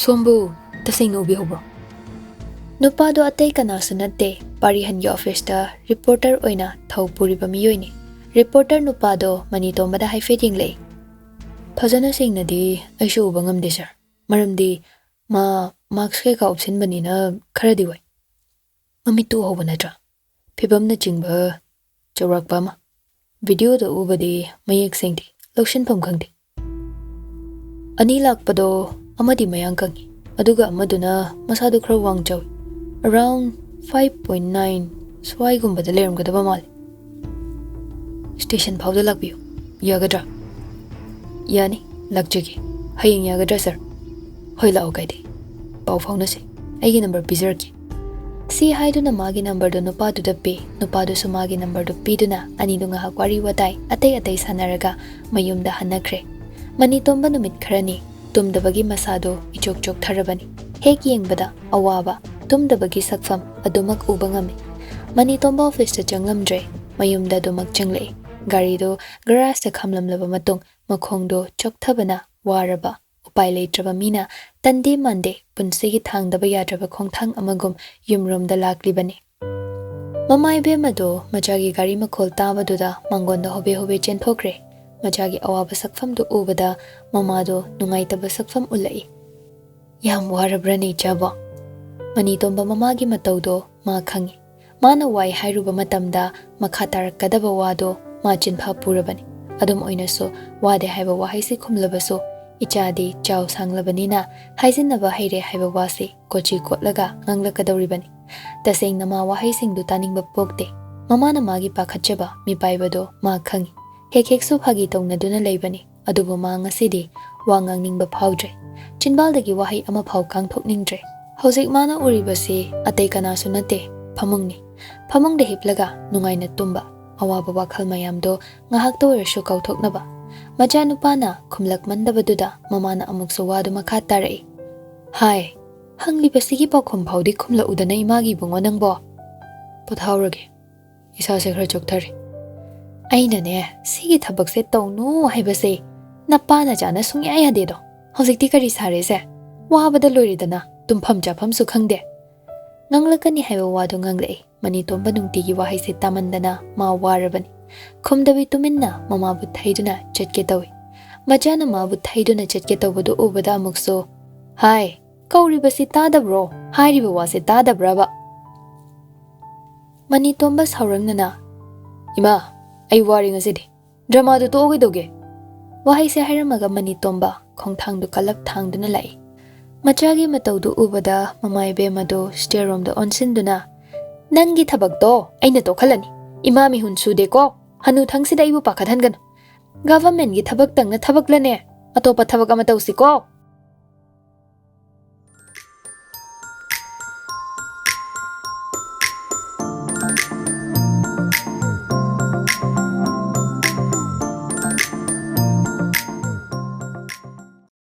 "ꯁꯣꯝꯕꯨ ꯇꯁꯦꯡꯅ ꯎꯕꯤꯍꯧꯕ꯭ꯔꯣ?" ꯅꯨꯄꯥꯗꯣ ꯑꯇꯩ ꯀꯅꯥꯁꯨ ꯅꯠꯇꯦ, ꯄꯥꯔꯤꯍꯟꯒꯤ ꯑꯣꯐꯤꯁꯇ ꯔꯤꯄꯣꯔꯇꯔ ꯑꯣꯏꯅ ꯊꯧ ꯄꯨꯔꯤꯕ ꯃꯤꯑꯣꯏꯅꯤ꯫ ꯔꯤꯄꯣꯔꯇꯔ ꯅꯨꯄꯥꯗꯣ ꯃꯅꯤꯇꯣꯝꯕꯗ ꯍꯥꯏꯐꯦꯠ ꯌꯦꯡꯂꯛꯏ꯫ "ꯐꯖꯅ ꯁꯦꯡꯅꯗꯤ ꯑꯩꯁꯨ ꯎꯕ ꯉꯝꯗꯦ, ꯁꯥꯔ꯫ ꯃꯔꯝꯗꯤ ꯃꯥ ꯃꯥꯛꯁ ꯀꯩꯀꯥ ꯎꯞꯁꯤꯟꯕꯅꯤꯅ ꯈꯔꯗꯤ ꯋꯥꯏ꯫ ꯃꯃꯤꯠꯇꯨ ꯎꯍꯧꯕ ꯅꯠꯇ꯭ꯔꯥ? ꯐꯤꯕꯝꯅꯆꯤꯡꯕ ꯆꯥꯎꯔꯥꯛꯄ ꯑꯃ꯫ ꯚꯤꯗꯤꯑꯣꯗ ꯎꯕꯗꯤ ꯃꯌꯦꯛ ꯁꯦꯡꯗꯦ, ꯂꯧꯁꯤꯟꯐꯝ ꯈꯪꯗꯦ꯫ ꯑꯅꯤ ꯂꯥꯛꯄꯗꯣ ꯑꯃꯗꯤ ꯃꯌꯥꯡ ꯀꯪꯉꯤ, ꯑꯗꯨꯒ ꯑꯃꯗꯨꯅ ꯃꯁꯥꯗꯨ ꯈꯔ ꯋꯥꯡ ꯆꯥꯎꯏ꯫ Around five point nine ꯁ꯭ꯋꯥꯏꯒꯨꯝꯕꯗ ꯂꯩꯔꯝꯒꯗꯕ ꯃꯥꯜꯂꯤ꯫ ꯁ꯭ꯇꯦꯁꯟ ꯐꯥꯎꯗ ꯂꯥꯛꯄꯤꯌꯨ, ꯌꯥꯒꯗ꯭ꯔꯥ?" "ꯌꯥꯅꯤ, ꯂꯥꯛꯆꯒꯦ꯫ ꯍꯌꯦꯡ ꯌꯥꯒꯗ꯭ꯔꯥ, ꯁꯥꯔ?" "ꯍꯣꯏ, ꯂꯥꯛꯑꯣ, ꯀꯥꯏꯗꯦ꯫ ꯄꯥꯎ ꯐꯥꯎꯅꯁꯦ꯫ ꯑꯩꯒꯤ ꯅꯝꯕꯔ ꯄꯤꯖꯔꯛꯀꯦ"꯫ ꯁꯤ ꯍꯥꯏꯗꯨꯅ ꯃꯥꯒꯤ ꯅꯝꯕꯔꯗꯨ ꯅꯨꯄꯥꯗꯨꯗ ꯄꯤ꯫ ꯅꯨꯄꯥꯗꯨꯁꯨ ꯃꯥꯒꯤ ꯅꯝꯕꯔꯗꯨ ꯄꯤꯗꯨꯅ ꯑꯅꯤꯗꯨ ꯉꯥꯏꯍꯥꯛ ꯋꯥꯔꯤ ꯋꯥꯇꯥꯏ ꯑꯇꯩ ꯑꯇꯩ ꯁꯥꯟꯅꯔꯒ ꯃꯌꯨꯝꯗ ꯍꯟꯅꯈ꯭ꯔꯦ꯫ ꯃꯅꯤꯇꯣꯝꯕ ꯅꯨꯃꯤꯠ ꯈꯔꯅꯤ ꯇꯨꯝꯗꯕꯒꯤ ꯃꯁꯥꯗꯣ ꯏꯆꯣꯛ ꯆꯣꯛꯊꯔꯕꯅꯤ꯫ ꯍꯦꯛ ꯌꯦꯡꯕꯗ ꯑꯋꯥꯕ, ꯇꯨꯝꯗꯕꯒꯤ ꯁꯛꯐꯝ ꯑꯗꯨꯃꯛ ꯎꯕ ꯉꯝꯃꯤ꯫ ꯃꯅꯤꯇꯣꯝꯕ ꯑꯣꯐꯤꯁꯇ ꯆꯪꯂꯝꯗ꯭ꯔꯦ, ꯃꯌꯨꯝꯗ ꯑꯗꯨꯃꯛ ꯆꯪꯂꯛꯏ꯫ ꯒꯥꯔꯤꯗꯨ ꯒꯔꯥꯖꯇ ꯈꯥꯝꯂꯝꯂꯕ ꯃꯇꯨꯡ ꯃꯈꯣꯡꯗꯣ ꯆꯣꯛꯊꯕꯅ ꯋꯥꯔꯕ, ꯎꯄꯥꯏ ꯂꯩꯇ꯭ꯔꯕ ꯃꯤꯅ ꯇꯟꯗꯦ ꯃꯥꯟꯗꯦ ꯄꯨꯟꯁꯤꯒꯤ ꯊꯥꯡꯗꯕ ꯌꯥꯗ꯭ꯔꯕ ꯈꯣꯡꯊꯥꯡ ꯑꯃꯒꯨꯝ ꯌꯨꯝꯔꯣꯝꯗ ꯂꯥꯛꯂꯤꯕꯅꯤ꯫ ꯃꯃꯥ ꯏꯕꯦꯝꯃꯗꯣ ꯃꯆꯥꯒꯤ ꯒꯥꯔꯤ ꯃꯈꯣꯜ ꯇꯥꯕꯗꯨꯗ ꯃꯥꯡꯒꯣꯟꯗ ꯍꯣꯕꯦ ꯍꯣꯕꯦ ꯆꯦꯟꯊꯣꯛꯈ꯭ꯔꯦ꯫ ꯃꯆꯥꯒꯤ ꯑꯋꯥꯕ ꯁꯛꯐꯝꯗꯨ ꯎꯕꯗ ꯃꯃꯥꯗꯣ ꯅꯨꯡꯉꯥꯏꯇꯕ ꯁꯛꯐꯝ ꯎꯠꯂꯛꯏ꯫ "ꯌꯥꯝ ꯋꯥꯔꯕ꯭ꯔꯅꯦ ꯏꯆꯥꯕꯣ?" ꯃꯅꯤꯇꯣꯝꯕ ꯃꯃꯥꯒꯤ ꯃꯇꯧꯗꯣ ꯃꯥ ꯈꯪꯏ꯫ ꯃꯥꯅ ꯋꯥꯏ ꯍꯥꯏꯔꯨꯕ ꯃꯇꯝꯗ ꯃꯈꯥ ꯇꯥꯔꯛꯀꯗꯕ ꯋꯥꯗꯣ ꯃꯥ ꯆꯤꯟꯐꯥ ꯄꯨꯔꯕꯅꯤ꯫ ꯑꯗꯨꯝ ꯑꯣꯏꯅꯁꯨ ꯋꯥꯗꯦ ꯍꯥꯏꯕ ꯋꯥꯍꯩꯁꯤ ꯈꯨꯝꯂꯕꯁꯨ ꯏꯆꯥꯗꯤ ꯆꯥꯎ ꯁꯥꯡꯂꯕꯅꯤꯅ ꯍꯥꯏꯖꯤꯟꯅꯕ ꯍꯩꯔꯦ ꯍꯥꯏꯕ ꯋꯥꯁꯤ ꯀꯣꯆꯤ ꯀꯣꯠꯂꯒ ꯉꯥꯡꯂꯛꯀꯗꯧꯔꯤꯕꯅꯤ꯫ ꯇꯁꯦꯡꯅ ꯃꯥ ꯋꯥꯍꯩꯁꯤꯡꯗꯨ ꯇꯥꯅꯤꯡꯕ ꯄꯣꯛꯇꯦ꯫ ꯃꯃꯥꯅ ꯃꯥꯒꯤ ꯄꯥꯈꯠꯆꯕ ꯃꯤꯄꯥꯏꯕꯗꯣ ꯃꯥ ꯈꯪꯏ꯫ ꯍꯦꯛ ꯍꯦꯛꯁꯨ ꯐꯥꯒꯤ ꯇꯧꯅꯗꯨꯅ ꯂꯩꯕꯅꯤ꯫ ꯑꯗꯨꯕꯨ ꯃꯥ ꯉꯁꯤꯗꯤ ꯋꯥ ꯉꯥꯡꯅꯤꯡꯕ ꯐꯥꯎꯗ꯭ꯔꯦ꯫ ꯆꯤꯟꯕꯥꯜꯗꯒꯤ ꯋꯥꯍꯩ ꯑꯃꯐꯥꯎ ꯀꯥꯡꯊꯣꯛꯅꯤꯡꯗ꯭ꯔꯦ꯫ ꯍꯧꯖꯤꯛ ꯃꯥꯅ ꯎꯔꯤꯕꯁꯤ ꯑꯇꯩ ꯀꯅꯥꯁꯨ ꯅꯠꯇꯦ, ꯐꯃꯨꯡꯅꯤ꯫ ꯐꯃꯨꯡꯗ ꯍꯤꯞꯂꯒ ꯅꯨꯡꯉꯥꯏꯅ ꯇꯨꯝꯕ, ꯑꯋꯥꯕ ꯋꯥꯈꯜ ꯃꯌꯥꯝꯗꯣ ꯉꯥꯏꯍꯥꯛꯇ ꯑꯣꯏꯔꯁꯨ ꯀꯥꯎꯊꯣꯛꯅꯕ꯫ ꯃꯆꯥꯅꯨꯄꯥꯅ ꯈꯨꯝꯂꯛꯃꯟꯗꯕꯗꯨꯗ ꯃꯃꯥꯅ ꯑꯃꯨꯛꯁꯨ ꯋꯥꯗꯨ ꯃꯈꯥ ꯇꯥꯔꯛꯏ꯫ "ꯍꯥꯏ, ꯍꯪꯂꯤꯕꯁꯤꯒꯤ ꯄꯥꯎꯈꯨꯝ ꯐꯥꯎꯗꯤ ꯈꯨꯝꯂꯛꯎꯗꯅ ꯏꯃꯥꯒꯤ ꯏꯕꯨꯡꯉꯣ ꯅꯪꯕꯣ?" "ꯄꯣꯊꯥꯎꯔꯒꯦ, ꯏꯁꯥꯁꯦ ꯈꯔ ꯆꯣꯛꯊꯔꯦ꯫ ꯑꯩꯅꯅꯦ, ꯁꯤꯒꯤ ꯊꯕꯛꯁꯦ ꯇꯧꯅꯨ ꯍꯥꯏꯕꯁꯦ ꯅꯄꯥ ꯅꯆꯥꯅ ꯁꯨꯡꯌꯥ ꯌꯥꯗꯦꯗꯣ꯫ ꯍꯧꯖꯤꯛꯇꯤ ꯀꯔꯤ ꯁꯥꯔꯦꯁꯦ? ꯋꯥꯕꯗ ꯂꯣꯏꯔꯦꯗꯅ, ꯇꯨꯝꯐꯝ ꯆꯥꯐꯝꯁꯨ ꯈꯪꯗꯦ꯫" ꯉꯥꯡꯂꯛꯀꯅꯤ ꯍꯥꯏꯕ ꯋꯥꯗꯨ ꯉꯥꯡꯂꯛꯏ꯫ ꯃꯅꯤꯇꯣꯝꯕ ꯅꯨꯡꯇꯤꯒꯤ ꯋꯥꯍꯩꯁꯦ ꯇꯥꯃꯟꯗꯅ ꯃꯥ ꯋꯥꯔꯕꯅꯤ꯫ ꯈꯨꯝꯗꯕꯤ ꯇꯨꯃꯤꯟꯅ ꯃꯃꯥꯕꯨ ꯊꯩꯗꯨꯅ ꯆꯠꯀꯦ ꯇꯧꯏ꯫ ꯃꯆꯥꯅ ꯃꯥꯕꯨ ꯊꯩꯗꯨꯅ ꯆꯠꯀꯦ ꯇꯧꯕꯗꯨ ꯎꯕꯗ ꯑꯃꯨꯛꯁꯨ, "ꯍꯥꯏ, ꯀꯧꯔꯤꯕꯁꯤ ꯇꯥꯗꯕ꯭ꯔꯣ? ꯍꯥꯏꯔꯤꯕ ꯋꯥꯁꯤ ꯇꯥꯗꯕ꯭ꯔꯕ?" ꯃꯅꯤꯇꯣꯝꯕ ꯁꯥꯎꯔꯪꯅꯅ, "ꯏꯃꯥ, ꯑꯩ ꯋꯥꯔꯦ ꯉꯁꯤꯗꯤ꯫ ꯗ꯭ꯔꯃꯥꯗꯨ ꯇꯣꯛꯑꯣ ꯀꯩꯗꯧꯒꯦ?" ꯋꯥꯍꯩꯁꯦ ꯍꯥꯏꯔꯝꯃꯒ ꯃꯅꯤꯇꯣꯝꯕ ꯈꯣꯡꯊꯥꯡꯗꯨ ꯀꯜꯂꯞ ꯊꯥꯡꯗꯨꯅ ꯂꯥꯛꯏ꯫ ꯃꯆꯥꯒꯤ ꯃꯇꯧꯗꯨ ꯎꯕꯗ ꯃꯃꯥ ꯏꯕꯦꯝꯃꯗꯨ ꯁ꯭ꯇꯦꯌꯔ ꯔꯣꯝꯗ ꯑꯣꯟꯁꯤꯟꯗꯨꯅ, "ꯅꯪꯒꯤ ꯊꯕꯛꯇꯣ ꯑꯩꯅ ꯇꯣꯛꯍꯜꯂꯅꯤ꯫ ꯏꯃꯥ ꯃꯤꯍꯨꯟ ꯁꯨꯗꯦꯀꯣ꯫ ꯍꯅꯨꯊꯪꯁꯤꯗ ꯑꯩꯕꯨ ꯄꯥꯈꯠꯍꯟꯒꯅꯨ꯫ ꯒꯚꯔꯟꯃꯦꯟꯠꯀꯤ ꯊꯕꯛꯇꯪꯅ ꯊꯕꯛꯂꯅꯦ? ꯑꯇꯣꯞꯄ ꯊꯕꯛ ꯑꯃ ꯇꯧꯁꯤꯀꯣ꯫"